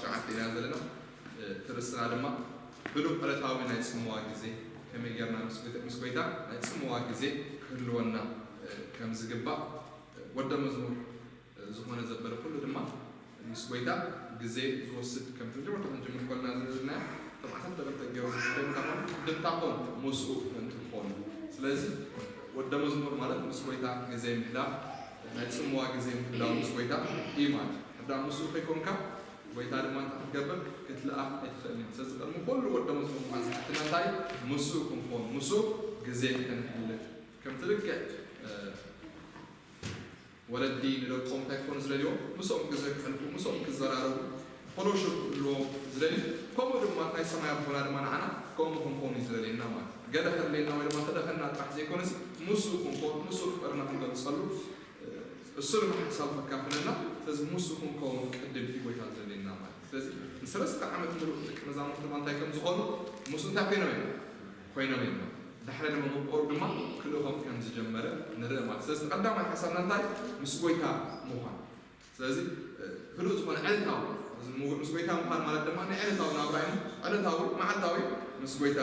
ሰዓት ኢና ዘለና። እቲ ርእስና ድማ ህሉው ዕለታዊ ናይ ጽምዋ ግዜ፣ ከመይ ጌርና ምስ ጎይታ፣ ምስ ጎይታ ናይ ጽምዋ ግዜ ክህልወና ከም ዝግባእ ወደ መዝሙር ዝኾነ ዘበለ ኩሉ ድማ ምስ ጎይታ ግዜ ዝወስድ፣ ከምቲ መጀመርታ ክንጅምር ከለና ዝነበርና እቶም ዓሰርተ ክልተ ገይሩ ዝሓደ ምንታይ ኮን፣ ቅድምታ ኮን ምስኡ ምእንቲ ክኾኑ። ስለዚ ወደ መዝሙር ማለት ምስ ጎይታ ግዜ ምሕላፍ፣ ናይ ጽምዋ ግዜ ምሕላው ምስ ጎይታ እዩ ማለት እዩ። ሕዳ ምስኡ ከይኮንካ ጎይታ ድማ እንታይ ክትገብር ክትልኣኽ ኣይትኽእልን። ስለዚ ቅድሚ ኩሉ ወደ መዝሙር ምዃን ዝሓትና እንታይ? ምስኡ ክንኮን፣ ምስኡ ግዜ ከነሕልፍ። ከምቲ ልክዕ ወለዲ ንደቆም እንታይ ክኾኑ ዝደልዮ? ምስኦም ግዜ ክሕልፉ፣ ምስኦም ክዘራረቡ፣ ፈሎሽፕ ክህልዎም ዝደልዩ፣ ከምኡ ድማ ናይ ሰማይ ኣቦና ድማ ንዓና ከምኡ ክንኮኑ እዩ ዝደልየና ማለት እዩ። ገለ ከድልየና ወይ ድማ ተደኸና ጥራሕ ዘይኮነስ ምስኡ ክንኮን፣ ምስኡ ፍቅርና ክንገልጸሉ፣ እሱ ድማ ሓሳብ ከካፍለና። ስለዚ ምስኡ ክንከውን ቅድም እዩ ጎይታ ዝደልየና ማለት እዩ። ስለዚ ንሰለስተ ዓመት ሙሉእ ደቂ መዛሙርቲ ድማ እንታይ ከም ዝኾኑ ምስኡ እንታይ ኮይኖም እዮም? ኮይኖም እዮም። ዳሕረ ድማ ምቆሩ ድማ ክልእኾም ከም ዝጀመረ ንርኢ ማለት። ስለዚ ቀዳማይ ሓሳብና እንታይ? ምስ ጎይታ ምዃን። ስለዚ ህሉእ ዝኾነ ዕለታዊ፣ ምስ ጎይታ ምዃን ማለት ድማ ናይ ዕለታዊ ናብራ እዩ። ዕለታዊ፣ መዓልታዊ ምስ ጎይታ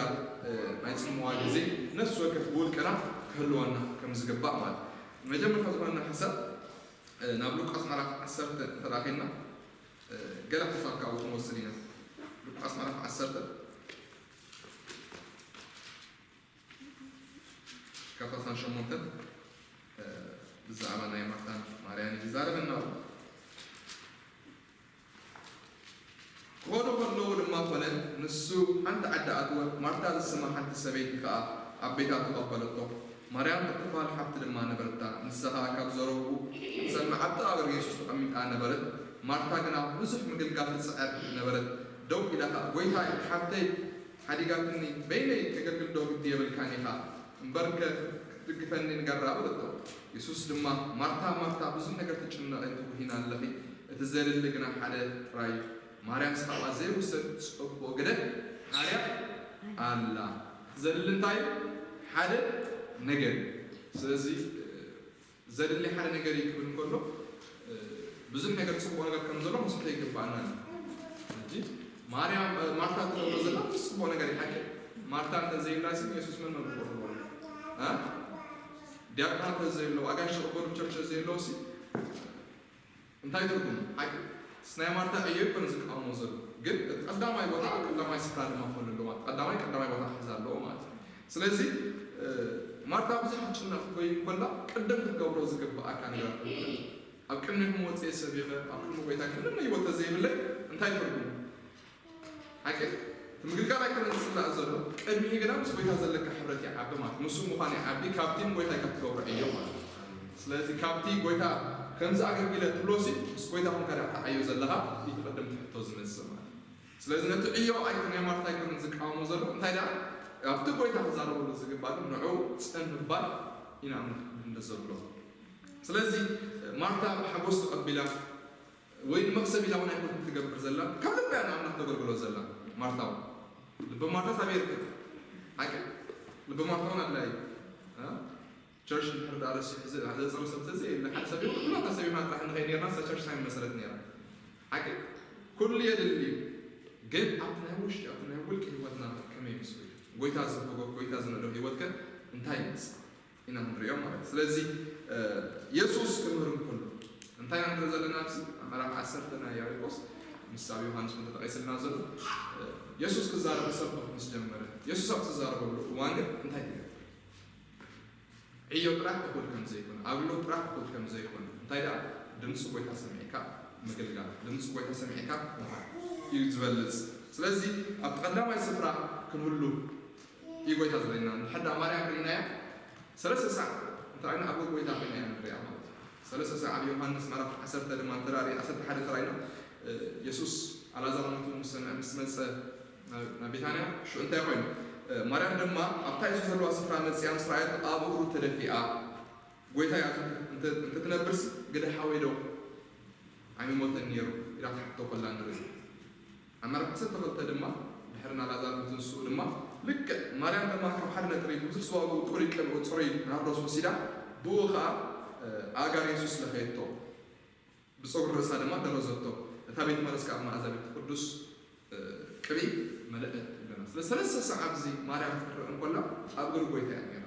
ናይ ጽምዋ ግዜ ነፍሲ ወከፍ ብውልቅና ክህልወና ከም ዝግባእ ማለት። መጀመርታ ዝኾነና ሓሳብ ናብ ሉቃስ ምዕራፍ ዓሰርተ ተራኺና ገለ ሓሳብ ካብኡ ክንወስድ ኢና። ሉቃስ ምዕራፍ ዓሰርተ ካብ ዕስራን ሸሞንተን ብዛዕባ ናይ ማርታን ማርያን እዩ ዝዛረበና። ክኸዱ ከለዉ ድማ ኮነ፣ ንሱ ሓንቲ ዓዲ ኣትወ፣ ማርታ ዝስማ ሓንቲ ሰበይቲ ከኣ ኣብ ቤታ ተቐበለቶ። ማርያም እትበሃል ሓብቲ ድማ ነበረታ፣ ንሳ ኸኣ ካብ ዘረብኡ ክትሰምዕ ኣብ ጥቓ እግሪ የሱስ ተቐሚጣ ነበረት። ማርታ ግና ብዙሕ ምግልጋል ትጽዕር ነበረት። ደው ኢላ ኸኣ፣ ጐይታይ፣ ሓብተይ ሓዲጋትኒ፣ በይነይ ከገልግልዶ ግዲ የብልካን ኢኻ? እምበርከ ክትድግፈኒ ንገራ በለቶ። የሱስ ድማ፣ ማርታ፣ ማርታ፣ ብዙሕ ነገር ትጭነቒን ትጉሂን ኣለኺ፣ እቲ ዘድሊ ግና ሓደ ጥራይ እዩ። ማርያም ስኻባ ዘይውሰድ ጽቡቕ ግደ ሓርያ ኣላ። ዘድሊ እንታይ እዩ? ሓደ ነገር እዩ። ስለዚ ዘድሊ ሓደ ነገር እዩ ክብል እንከሎ ብዙሕ ነገር ጽቡቕ ነገር ከም ዘሎ መስተ ይግባኣና እዩ። ሕጂ ማርያም ማርታ ትገብሮ ዘላ ጽቡቕ ነገር እዩ። ሓቂ ማርታ እንተዘይብላ ሲ የሱስ መን መን ክገብርዎ? ዲያቆናት ተዘይብለው፣ ኣጋይሽ ዝቕበሉ ቸርች ተዘይብለው ሲ እንታይ ትርጉም ሓቂ ናይ ማርታ ዕዮ ይኮን ዝቃወሞ ዘሎ ግን ቀዳማይ ቦታ ኣብ ቀዳማይ ስፍራ ድማ ክኾን ኣለዎ ማለት ቀዳማይ ቀዳማይ ቦታ ክሕዝ ኣለዎ ማለት እዩ። ስለዚ ማርታ ብዙሕ ክትጭነቕ ክትጎይ እንኮላ ቅድም ክትገብሮ ዝግብኣካ ነገር ኣብ ቅድሚኹም ወፅኤ ሰብ ኢኸ ኣብ ቅድሚ ጎይታ ክልም ህይወት ተዘይብለይ እንታይ ትርጉም ሓቂ እቲ ምግልጋል ኣይኮነን ዝፅላእ ዘሎ ቅድሚኡ ግና ምስ ጎይታ ዘለካ ሕብረት ይዓቢ ማለት ንሱ ምዃን ይዓቢ ካብቲ ንጎይታ ኢካ ትገብሮ ዕዮ ማለት ስለዚ ካብቲ ጎይታ ከምዚ ኣገልጊለ ትብሎሲ ምስ ጎይታ ኮንካ ዳ ተዓዮ ዘለኻ እቲ ቅድም ትሕቶ ዝመፅእ ማለት ስለዚ ነቲ ዕዮ ኣይኮነ ናይ ማርታ ኣይኮነን ዝቃወሞ ዘሎ እንታይ ዳ ኣብቲ ጎይታ ክዛረበሉ ዝግባእ ንዑ ፅን ምባል ኢና ንደ ዘሎ ስለዚ ማርታ ብሓጎስ ተቐቢላ ወይ ንመክሰብ ኢላ እውን ኣይኮነትን ትገብር ዘላ ካብ ልባ እያ ንኣምላኽ ተገልግሎ ዘላ ማርታ እውን ልቢ ማርታ ሳብ ይርከብ ሓቂ ልቢ ማርታ እውን ኣድላይ ቸርች እንድሕር ዳ ረሲሑ ዘፅሪ ሰብ ተዘየለ ሓደ ሰብ ይኹን ኩላታ ሰብ ይኹን ጥራሕ ንኸይ ነርና ሳ ቸርች ናይ መሰረት ነራ ሓቂ ኩሉ የድሊ ግን ኣብቲ ናይ ውሽጢ ኣብቲ ናይ ውልቂ ህይወትና ከመይ ምስ ጎይታ ዝብጎ ጎይታ ዝነዶ ህይወትከ እንታይ ይመስል ኢና ንሪኦ ማለት ስለዚ የሱስ ክምህር እንከሎ እንታይ ኢና ንርኢ ዘለና ኣብዚ ኣብ ምዕራፍ ዓሰርተ ናይ ያዕቆስ ምስ ኣብ ዮሃንስ እውን ተጠቒስልና ዘሎ የሱስ ክዛረብ ክሰብኽ ምስ ጀመረ የሱስ ኣብ ትዛረበሉ እዋን ግን እንታይ ትገብር ዕዮ ጥራሕ እኹል ከም ዘይኮነ ኣግሎ ጥራሕ እኹል ከም ዘይኮነ እንታይ ደኣ ድምፂ ጎይታ ሰሚዕካ ምግልጋል ድምፂ ጎይታ ሰሚዕካ ምሃር እዩ ዝበልፅ ስለዚ ኣብ ቀዳማይ ስፍራ ክንህሉ እዩ ጎይታ ዝብለና ንድሕር ደኣ ማርያም ርኢናያ ሰለስተ ሳዕ እንተ ርኢና ኣብ ጎይታ ኮይና እያ ንሪኣ ማለት እዩ ሰለስተ ሳዕ ኣብ ዮሃንስ ምዕራፍ ዓሰርተ ድማ እንተ ርኢና ዓሰርተ ሓደ እንተ ርኢና የሱስ ኣላዛር ሞቱ ምስ ሰምዐ ምስ መፀ ናብ ቤታንያ ሽዑ እንታይ ኮይኑ ማርያም ድማ ኣብታ የሱስ ዘለዋ ስፍራ መፅያ ምስ ረኣየት ኣብ እግሩ ተደፊኣ ጎይታ እያ እንተትነብርሲ ግደ ሓወይ ዶ ኣይምሞተን ነይሩ ኢላ ትሓቶ ከላ ንርኢ ኣብ መርዓ ዓሰርተ ክልተ ድማ ድሕሪ ናላዛር ምትንስኡ ድማ ልክዕ ማርያም ድማ ካብ ሓደ ነጥሪ ብዙሕ ዝዋግኡ ጥሩይ ቅብኡ ፅሩይ ናርዶስ ወሲዳ ብኡ ከዓ ኣእጋር የሱስ ለኸየቶ ብፀጉሪ ርእሳ ድማ ደረዘቶ እታ ቤት መቕደስ ከዓ መኣዛ ቤት ቅዱስ ቅብኢ መለአት ይብለና። ስለ ሰለስተ ሰዓት ኣብዚ ማርያም ክትረአ እንኮላ ኣብ እግሪ ጎይታ እያ ነይራ።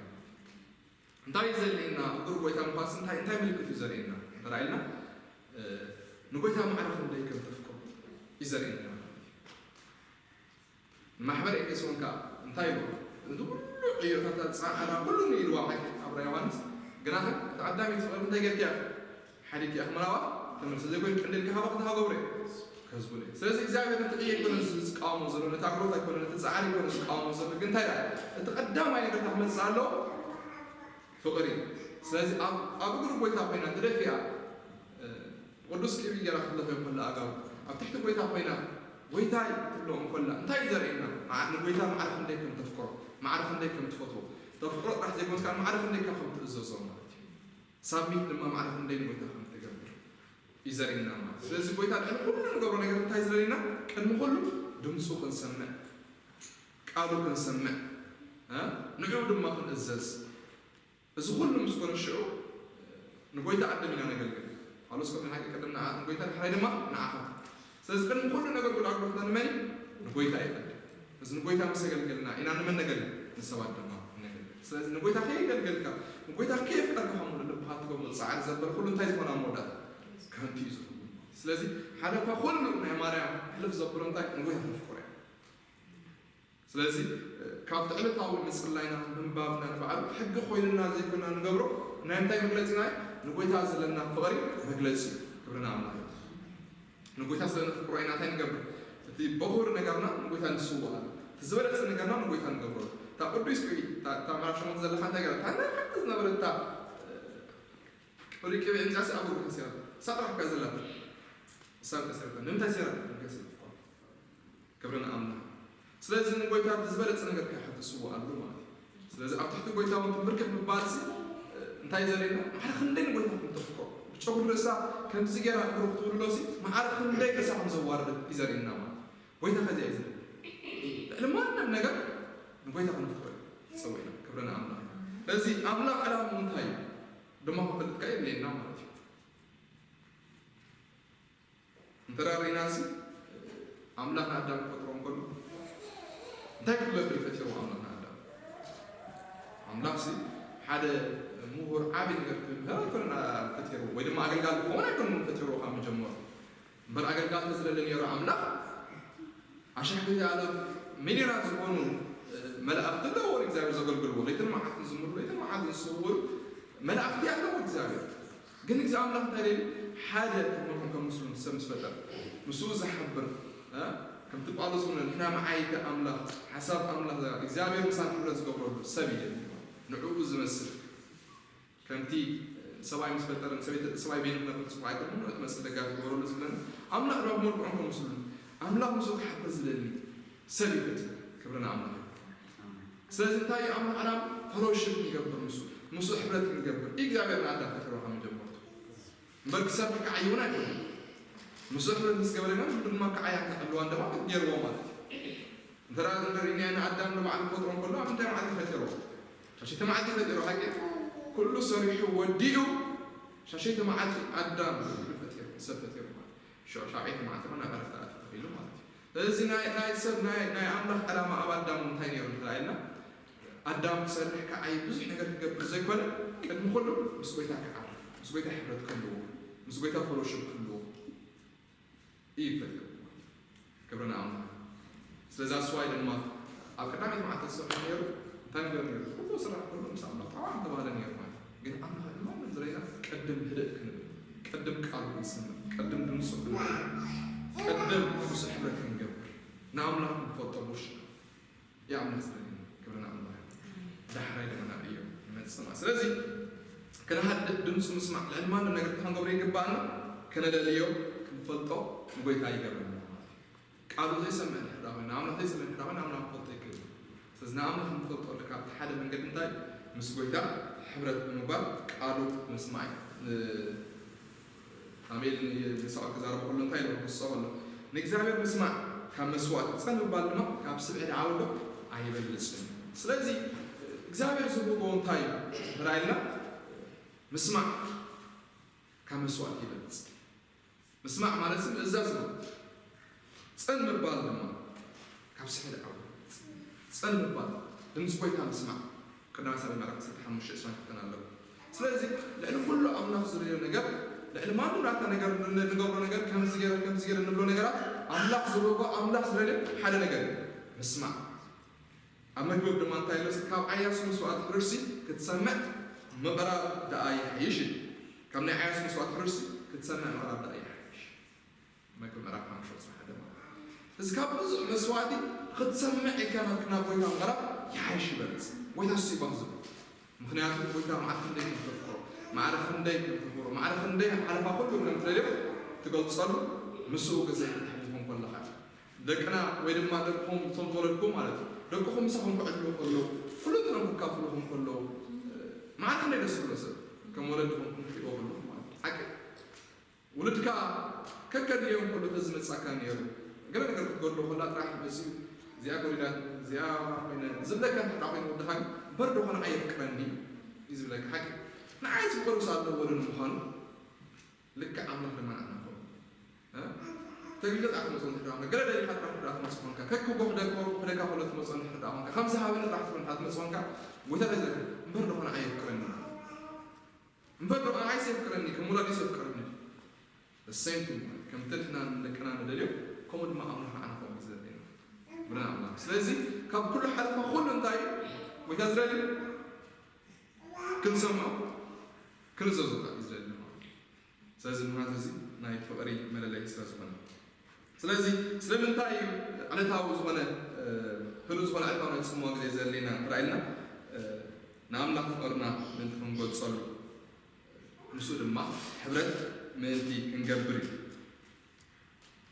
እንታይ እዩ ዘርእየና? እግሪ ጎይታ ምኳንስ እንታይ እንታይ ምልክት እዩ ዘርእየና? እንተ ኢልና ንጎይታ ማዕረ ክንደይ ከም ተፍቅሮ እዩ ዘርእየና። ንማሕበር ኤፌሶን ከኣ እንታይ ይብሎ? እዚ ኩሉ ዕዮታታ ጻዕራ ኩሉ ኢልዋ ሓቂ ኣብ ራእይ ዮሃንስ ግናኸ እቲ ቀዳመይቲ ፍቕሪ እንታይ ጌርኪ ኢኺ? ሓዲግኪ ኢኺ ምናባ ተመልሰ ዘይኮይኑ ቀንዲልካ ሃባ ክትሃገብረ ከዝጉል እዩ። ስለዚ እግዚኣብሔር ነቲ ዕዮ ኣይኮነ ዝቃወሞ ዘሎ፣ ነቲ ኣክብሮት ኣይኮነ፣ ነቲ ጻዕሪ ኣይኮነ ዝቃወሞ ዘሎ፣ ግን እንታይ ደኣ እቲ ቀዳማይ ነገር ክመጽእ ኣለዎ ፍቕሪ። ስለዚ ኣብ ኣብ እግሪ ጎይታ ኮይና ተደፊኣ ቅዱስ ቅብኢ ገይራ ክትለኽዮ ከላ ኣጋሩ ኣብ ትሕቲ ጎይታ ኮይና ጎይታይ ትብሎ እንኮላ እንታይ እዩ ዘርእየና? ንጎይታ ማዕረ ክንደይ ከም ተፍቅሮ፣ ማዕረ ክንደይ ከም ትፈትዎ፣ ተፍቅሮ ጥራሕ ዘይኮንስ ከዓ ማዕረ ክንደይ ከም ትእዘዞ ማለት እዩ። ሳብሚት ድማ ማዕረ ክንደይ ንጎይታ ከም ትገብር እዩ ዘርእየና ማለት። ስለዚ ጎይታ ልዕሊ ኩሉ ንገብሮ ነገር እንታይ ዝደልየና? ቅድሚ ኩሉ ድምፁ ክንሰምዕ፣ ቃሉ ክንሰምዕ፣ ንዕኡ ድማ ክንእዘዝ። እዚ ኩሉ ምስ ኮነ ሽዑ ንጎይታ ቀደም ኢና ነገልግል። ጳውሎስ ከም ሓቂ ቀደም ንዓ ንጎይታ ድሕራይ ድማ ንዓኻ። ስለዚ ቅድሚ ኩሉ ነገር ጉድ ኣግሮትና ንመን እዩ? ንጎይታ እዩ ቀደም። እዚ ንጎይታ ምስ ኣገልገልና ኢና ንመን ነገልግል? ንሰባት ድማ ነገልግል። ስለዚ ንጎይታ ከየገልገልካ ንጎይታ ከየፍቀርካ ከም ልብኻ ትገብሮ ጻዕሪ ዘበለ ኩሉ እንታይ ዝኾነ ኣብ መወዳእታ ከንቱ እዩ ዝኸውን። ስለዚ ሓለፋ ኩሉ ናይ ማርያም ሕልፍ ዘብሎ እንታይ ንጎይታ ተፍቅሮ እያ። ስለዚ ካብቲ ዕለታዊ ምጽላይና ምንባብና ንባዕሉ ሕጊ ኮይኑና ዘይኮና ንገብሮ ናይ እንታይ መግለጺና እዩ? ንጎይታ ዘለና ፍቕሪ መግለጺ እዩ። ክብርና ኣምላኽ እዩ። ንጎይታ ስለ ነፍቅሮ ኢና እንታይ ንገብር? እቲ በኹር ነገርና ንጎይታ ንስውኣሉ፣ እቲ ዝበለጸ ነገርና ንጎይታ ንገብሮ። እታ ቅዱስ ቅብኢ እታ ማርያም ሸሞት ዘለካ እንታይ ገራ እታ ናይ ሓንቲ ዝነበረታ ቅብኢ ቅብኢ እንጫሲ ኣብ ጎይታ ሲራ እሳ ጥራሕ ከ ዘላ እሳ እንተ ሲራ ንምንታይ ሲራ ንገስ ክብርን ኣምላኽ። ስለዚ ንጎይታ እቲ ዝበለጸ ነገር ከ ክትስውኣሉ ማለት እዩ። ስለዚ ኣብ ትሕቲ ጎይታ እውን ትንብርከክ ምባልሲ እንታይ ዘርእየና? ማዕረ ክንደይ ንጎይታ ከም ተፍቅሮ ብጨጉሪ ርእሳ ከምዚ ገይራ እግሩ ክትውልሎሲ ማዕረ ክንደይ ርእሳ ከም ዘዋረደት እዩ ዘርእየና ማለት እዩ። ጎይታ ከዚኣ እዩ ዝብል። ልዕሊ ማንም ነገር ንጎይታ ክንፍቅሮ እዩ ጸዊዕና። ክብርን ኣምላኽ። ስለዚ ኣምላኽ ዕላምኡ እንታይ እዩ ድማ ክፈልጥ ከኣ የድልየና ማለት እዩ። እንተ ርኢናሲ ኣምላኽ ንኣዳም ክፈጥሮ እንከሎ እንታይ ክገብር እዩ ፈጢርዎ ኣምላኽ ንኣዳም? ኣምላኽሲ ሓደ ምሁር ዓቢ ነገር ክምህር ኣይኮነን ፈጢርዎ፣ ወይ ድማ ኣገልጋሊ ክኸውን ኣይኮነን ፈጢርዎ ካብ መጀመሩ። እምበር ኣገልጋሊ ተዝደሊ ነይሩ ኣምላኽ ኣሽሓት ኣላፍ ሚልዮናት ዝኾኑ መላእኽቲ ኣለዎ እግዚኣብሔር ዘገልግልዎ፣ ለይትን መዓልትን ዝምሩ ለይትን መዓልትን ዝስውሩ መላእኽቲ ኣለዎ እግዚኣብሔር። ግን እግዚኣብሔር ኣምላኽ እንታይ ደልዩ? ሓደ ከም መልክዑን ከም ምስሉን ሰብ ምስ ፈጠረ ምስኡ ዝሓብር፣ ከምቲ ጳውሎስ ዝብሎ ንሕና መዓይይቲ ኣምላኽ፣ ሓሳብ ኣምላኽ እግዚኣብሔር ምሳና ሕብረት ዝገብረሉ ሰብ እዩ ደልዩ። ንዕኡ ዝመስል ከምቲ ሰብኣይ ምስ ፈጠረ ሰብኣይ በይኑ ክነብር ጽቡቕ ኣይኮነን፣ እቲ መስል ደጋፊ ግበረሉ ዝብለና ኣምላኽ ድማ ብመልክዑን ከም ምስሉን ኣምላኽ ምስኡ ክሓብር ዝደሊ ሰብ እዩ ፈጢሩ። ክብሪ ንኣምላኽ። ስለዚ እንታይ እዩ ኣምላኽ ዕላማ? ፈሎሽፕ ክንገብር ምስኡ፣ ምስኡ ሕብረት ክንገብር እግዚኣብሔር ንኣዳም ፈጢርዎ ካብ መጀመርቱ። እምበር ክሰርሕ ክዓይ እውን ኣይኮነን። ምስኡ ሕብረት ምስ ገበረ ግን ድማ ክዓያ ክሕልዋ እንደማ ገይርዎ ማለት እዩ። እንተ ደኣ ንሪእናዮ ንኣዳም ንባዕሉ ክፈጥሮ እንከሎ ኣብ ምንታይ መዓልቲ ፈጢርዎ? ሻሸይቲ መዓልቲ ፈጢርዎ ሓቂ? ኩሉ ሰሪሑ ወዲኡ ሻሸይቲ መዓልቲ ኣዳም ፈጢሩ፣ ሰብ ፈጢሩ ማለት እዩ። ሻ- ሻብዓይቲ መዓልቲ ድማ ናብ ዕረፍቲ ኣትዩ ተኺሉ ማለት እዩ። ስለዚ ናይ ናይ ሰብ ናይ ናይ ኣምላኽ ዕላማ ኣብ ኣዳም እንታይ ነይሩ እንተ ኢልና ኣዳም ክሰርሕ ክዓይ ብዙሕ ነገር ክገብር ዘይኮነ ቅድሚ ኩሉ ምስ ጎይታ ክዓርፍ ምስ ጎይታ ሕብረት ክህልዎ ምስ ጎይታ ፈሎሽፕ ክህልዎ እዩ ፈጢሩ። ክብሪ ንኣምላኽ። ስለዚ ኣስዋይ ድማ ኣብ ቀዳመይቲ መዓልቲ ዝሰርሖ ነይሩ እንታይ ነገር ነይሩ? ኩሉ ስራሕ ኩሉ ምስ ኣምላኽ ተባለ ነይሩ ማለት እዩ። ግን ኣምላኽ ድማ ዝረኢና ቅድም ህድእ ክንብል ቅድም ቃሉ ክንስምዕ ቅድም ድምፁ ክንብል ቅድም ምስ ሕብረት ክንገብር ንኣምላኽ ክንፈልጦ ውሽና የኣምላኽ ዝደሊ ክብሪ ንኣምላኽ። ዳሕራይ ድማ ናብ እዮ ይመጽእ ማለት ስለዚ ክንሃድእ ድምፁ ምስማዕ ልዕሊ ማንም ነገር እንታይ ክንገብሮ ይግባኣና? ከነደልዮ ክንፈልጦ ንጎይታ ይገብረና ማለት እዩ። ቃሉ ዘይሰምዕ ድሕዳ ኮይኑ ንኣምላኽ ዘይሰምዕ ድሕዳ ኮይኑ ንኣምላኽ ክንፈልጦ ይክእል። ስለዚ ንኣምላኽ ንፈልጠሉ ካብቲ ሓደ መንገዲ እንታይ ምስ ጎይታ ሕብረት ብምግባር ቃሉ ምስማዕ እዩ። ሳሙኤል ንሳኦል ክዛረቦ ከሎ እንታይ ኢሉ ክወስኦ ከሎ ንእግዚኣብሔር ምስማዕ ካብ መስዋእቲ ጸን ምባል ድማ ካብ ስብዒ ደዓውዶ ኣይበልጽን። ስለዚ እግዚኣብሔር ዝብልዎ እንታይ እዩ ተራኢልና ምስማዕ ካብ መስዋእቲ ይበልጽ። ምስማዕ ማለት ምእዛዝ ነው። ጽን ምባል ድማ ካብ ስሕል ዓው ጽን ምባል፣ ድምፂ ጎይታ ምስማዕ። ቀዳማይ ሳሙኤል ምዕራፍ ዓሰርተ ሓሙሽተ ዕስራን ክልተን ኣሎ። ስለዚ ልዕሊ ኩሉ ኣምላኽ ዝደልዮ ነገር፣ ልዕሊ ማንም ናታ ነገር ንገብሮ ነገር፣ ከምዚ ገይረ ከምዚ ገይረ እንብሎ ነገራት ኣምላኽ ዝብህጎ፣ ኣምላኽ ዝደልዮ ሓደ ነገር እዩ፣ ምስማዕ። ኣብ መግብብ ድማ እንታይ ኢሎስ ካብ ዓያሱ መስዋእቲ ሕርሲ ክትሰምዕ ምቕራብ ደኣ ይሓይሽ እዩ። ካብ ናይ ዓያሱ መስዋእቲ ሕርሲ ክትሰምዕ ምቕራብ ደኣ ይሓይሽ። መግቢ ምዕራፍ ሓሙሽተ ቁጽሪ ሓደ ማለት እዚ ካብ ብዙሕ መስዋእቲ ክትሰምዕ ኢልካ ናብ ናብ ጎይታ ምቕራብ ይሓይሽ ይበልጽ። ጎይታ እሱ ይባህ ዝብል ምክንያቱ ጎይታ ማዕረ ክንደይ ከም ተፍቅሮ፣ ማዕረ ክንደይ ከም ተኽብሮ፣ ማዕረ ክንደይ ሓለፋ ኩሉ ከም ትደልዮ ትገልጸሉ ምስኡ ግዜ ክትሕልፎም ከለኻ ደቅና ወይ ድማ ደቅኹም እቶም ዝወለድኩም ማለት እዩ ደቅኹም ምሳኹም ክዕልሉ ከለዉ ኩሉ ጥረም ክካፍልኹም ከለዉ ማዕረ ክንደይ ደስ ዝብሎ ሰብ ከም ወለድኹም ክትሪእዎ ከለኹም ማለት እዩ ሓቂ ውልድካ ከከድልዮም ከሎ ተዝመጻካ ነይሩ። ገለ ነገር ክትጎድሎ ከላ ጥራሕ መጺኡ እዚኣ ጎዲላ እዚኣ ኮይነ ዝብለካ እንድሕር ኮይኑ ወድኻ ግን እምበር ዶ ኾነ ኣየፍቅረኒ እዩ ዝብለካ ሓቂ ንዓይ ዝፍቀሩ ሳለ ወደ ንምዃኑ ልክዕ ኣምላኽ ድማ ንዓና ኾኑ ተግልጥ ኣትመጾ እንድሕር ገለ ደሊኻ ጥራሕ እንድሕር ኣትመጽ ኾንካ ከክቦ ክደካ ከሎ ትመጾ እንድሕር ኾንካ ከምዚ ሃበኒ ጥራሕ ትኾን ኣትመጽ ኾንካ ጎይታ ተዝለካ እምበር ዶ ኾነ ኣየፍቅረኒ እምበር ዶ ንዓይስ የፍቅረኒ ከም ወላዲስ የፍቅረኒ the same thing ከምቲ ንሕና ንደቅና ንደልዮ ከምኡ ድማ ኣምላኽ ንዓና ከምኡ እዩ ዝደልየና ብለና ኣምላኽ ስለዚ ካብ ኩሉ ሓለፋ ኩሉ እንታይ እዩ ጎይታ ዝደልዩ ክንሰምዖ ክንእዘዞ እዩ ዝደልየና ማለት እዩ ስለዚ ምኽንያት እዚ ናይ ፍቕሪ መለለይ ስለ ዝኾነ ስለዚ ስለምንታይ እዩ ዕለታዊ ዝኾነ ህሉው ዝኾነ ዕለታዊ ናይ ፅምዋ ግዜ ዘድልየና እንተ ኢልና ንኣምላኽ ፍቕርና ምእንቲ ክንገልፀሉ ምስኡ ድማ ሕብረት ምእንቲ ክንገብር እዩ።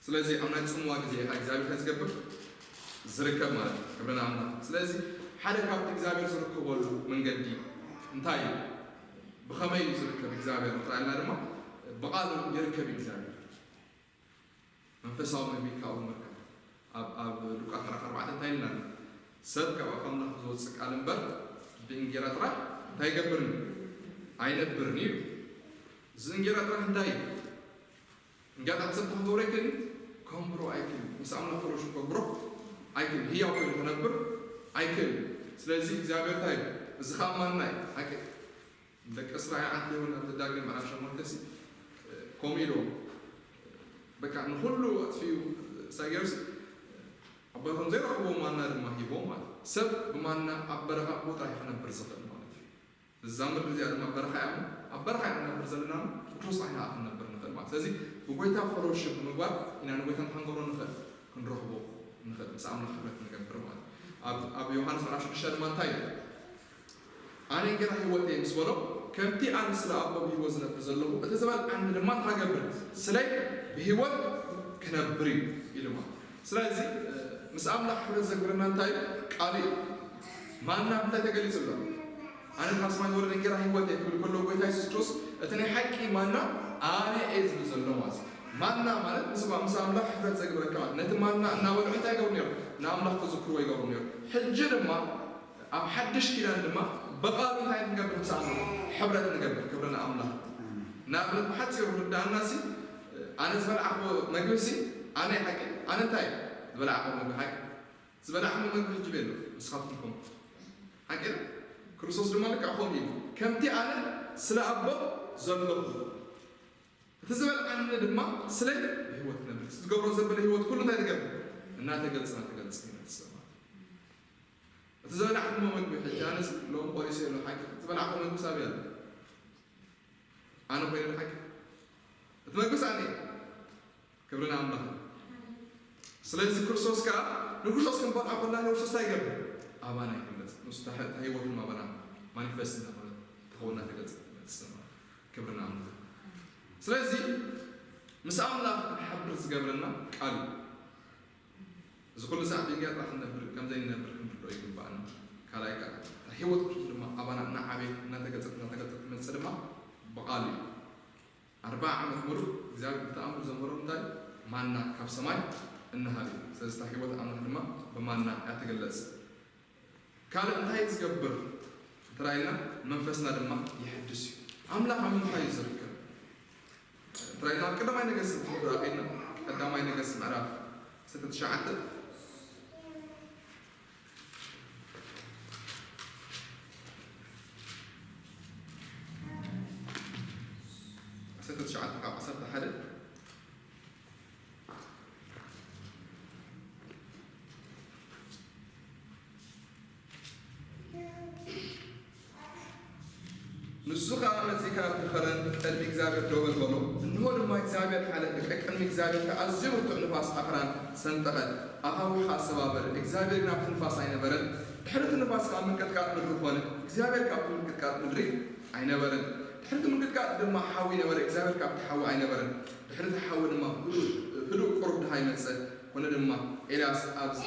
ስለዚ ኣብ ናይ ጽምዋ ግዜ ኢኻ እግዚኣብሔር እንታይ ዝገብር ዝርከብ ማለት እዩ። ክብሪ ንኣምላኽ። ስለዚ ሓደ ካብቲ እግዚኣብሔር ዝርከበሉ መንገዲ እንታይ እዩ? ብኸመይ እዩ ዝርከብ እግዚኣብሔር እንተ ኢልና ድማ ብቓሉ ይርከብ እዩ እግዚኣብሔር። መንፈሳዊ መግቢ ካብኡ ንርከብ። ኣብ ኣብ ሉቃስ ምዕራፍ ኣርባዕተ እንታይ ኢልና ኣሎ? ሰብ ካብ ኣፍ ኣምላኽ ዝወጽእ ቃል እምበር ብእንጌራ ጥራሕ እንታይ ይገብርን እዩ? ኣይነብርን እዩ። እዚ እንጌራ ጥራሕ እንታይ እዩ? እንጌራ ጥራሕ ሰብ እንታይ ክገብሮ ኣይክእልን እዩ? ከንብሮ ኣይክእልን እዩ። ምስ ኣምላኽ ፈሎሽፕ ከግብሮ ኣይክእልን እዩ። ህያው ኮይኑ ክነብር ኣይክእልን እዩ። ስለዚ እግዚኣብሔር እንታይ እዩ? እዚ ኸኣ ማና እዩ። ሓቂ ደቂ እስራኤል ዓንተ ይሁን ኣብ ዘዳግም ምዕራፍ ሸሞንተ ሲ ከምኡ ኢልዎም በቃ ንኹሉ ኣጥፊኡ ሳጌርስ ኣባቶም ዘይረኽብዎ ማና ድማ ሂቦም ማለት ሰብ ብማና ኣብ በረኻ ቦታ እዩ ክነብር ዝኽእል ማለት እዩ እዛ ምድሪ እዚኣ ድማ በረኻ እያ ኣብ በረኻ ኢና ንነብር ዘለና ቁርስ ዓይና ክንነብር ንኽእል ማለት ስለዚ ብጎይታ ፈሎሽፕ ብምግባር ኢና ንጎይታ ንክንገብሮ ንኽእል ክንረኽቦ ንኽእል ምስ ኣምላኽ ሕብረት ንገብር ማለት ኣብ ኣብ ዮሃንስ ምዕራፍ ሽዱሽተ ድማ እንታይ ኣነ እንጌራ ህይወት እየ ምስ በሎ ከምቲ ኣነ ስለ ኣቦ ብህይወት ዝነብር ዘለኹ እቲ ዝበልዓኒ ድማ እንታይ ገብር ስለይ ብህይወት ክነብር እዩ ኢሉ ማለት ስለዚ ምስ ኣምላኽ ሕብረት ዘግብረና እንታይ እዩ ቃሉ እዩ ማና እንታይ ተገሊጹ ኣሎ ኣነ ካብ ሰማይ ዝወረደ እንጌራ ህይወት እየ ክብል ከሎ ጎይታ የሱስ ክርስቶስ እቲ ናይ ሓቂ ማና ኣነ እየ ዝብል ዘሎ ማለት ማና ማለት ምስ ምስ ኣምላኽ ሕብረት ዘግብረካ ማለት ነቲ ማና እናበልዑ እንታይ ይገብሩ ነይሩ ንኣምላኽ ተዝክርዎ ይገብሩ ነይሩ ሕጂ ድማ ኣብ ሓድሽ ኪዳን ድማ ብቓሉ እንታይ ክንገብር ምስ ኣምላኽ ሕብረት ንገብር ክብሪ ንኣምላኽ ንኣብነት ብሓፂሩ ርዳእና ሲ ኣነ ዝበልዓኹ መግቢ ሲ ኣነ ሓቂ ኣነ እንታይ ዝበልዓኹ መግቢ ሓቂ ዝበልዓኹ መግቢ ሕጂ ቤሎ ንስኻትኩም ከም ሓቂ ክርስቶስ ድማ ልክዕ ከምኡ እዩ ከምቲ ኣነ ስለ ኣቦ ዘለኹ እቲ ዝበልዓኒ ድማ ስለ ብህይወት ክነብር ዝገብሮ ዘበለ ህይወት ኩሉ እንታይ ትገብር እናተገልፀ እናተገልፀ ይመፅእ ማለት እቲ ዝበላዕኩሞ መግቢ ሕጂ ኣነስ ሎም ቆሪሰ የሎ ሓቂ ዝበላዕኩ መግቢ ሳብ ያለ ኣነ ኮይነ ሓቂ እቲ መግቢ ሳኔ ክብሪ ንኣምላኽ ስለዚ ክርስቶስ ከዓ ንክርስቶስ ክንበልዖ ከለና ክርስቶስ እንታይ ይገብር ኣባና ይግለፅ ንሱ ህይወት ድማ ኣባና ማኒፌስት እናኾነ ተኸውና ተገልፅ ክብሪ ንኣምላኽ ስለዚ ምስ ኣምላኽ ንሓብር ዝገብረና ቃል እዩ እዚ ኩሉ ሰዓት ብእንጌራ ጥራሕ ክንነብር ከም ዘይንነብር ክንርድኦ ይግባእና ካልኣይ ከዓ ህይወት ክርስቶስ ድማ ኣባና እናዓበየት እናተገፀት እናተገፀት ትመፅእ ድማ ብቃሉ እዩ ኣርባዓ ዓመት ሙሉእ እግዚኣብሔር ብተኣምር ዘምህሮም እንታይ ማና ካብ ሰማይ እናሃበ እዩ ስለዚ እታ ህይወት ኣምላኽ ድማ ብማና እያ ትግለፅ ካልእ እንታይ ዝገብር እንተራኢልና መንፈስና ድማ ይሕድስ እዩ ኣምላኽ ኣብ ምንታይ እዩ ዝርከብ ጥራይ ናብ ቀዳማይ ነገስት ንረኣኸና። ቀዳማይ ነገስት ምዕራፍ ዓሰርተ ትሽዓተ፣ ዓሰርተ ትሽዓተ ካብ ዓሰርተ ሓደ። ንሱ ኸኣ መጺኡ ካብቲ ኸረን ቅድሚ እግዚኣብሔር ደው በል በሎ። እንሆ ድማ እግዚኣብሔር ሓለፈ፣ ቅድሚ እግዚኣብሔር ከኣ ኣዝዩ ብርቱዕ ንፋስ ኣኽራን ሰንጠቐ፣ ኣኻውሕ ኸኣ ሰባበረ። እግዚኣብሔር ግን ኣብቲ ንፋስ ኣይነበረን። ድሕሪ እቲ ንፋስ ኸኣ ምንቅጥቃጥ ምድሪ ኾነ። እግዚኣብሔር ካብቲ ምንቅጥቃጥ ምድሪ ኣይነበረን። ድሕሪ እቲ ምንቅጥቃጥ ድማ ሓዊ ነበረ። እግዚኣብሔር ካብቲ ሓዊ ኣይነበረን። ድሕሪ እቲ ሓዊ ድማ ህዱእ፣ ህዱእ ቁሩብ ደሃይ መጸ። ኮነ ድማ ኤልያስ ኣብዚ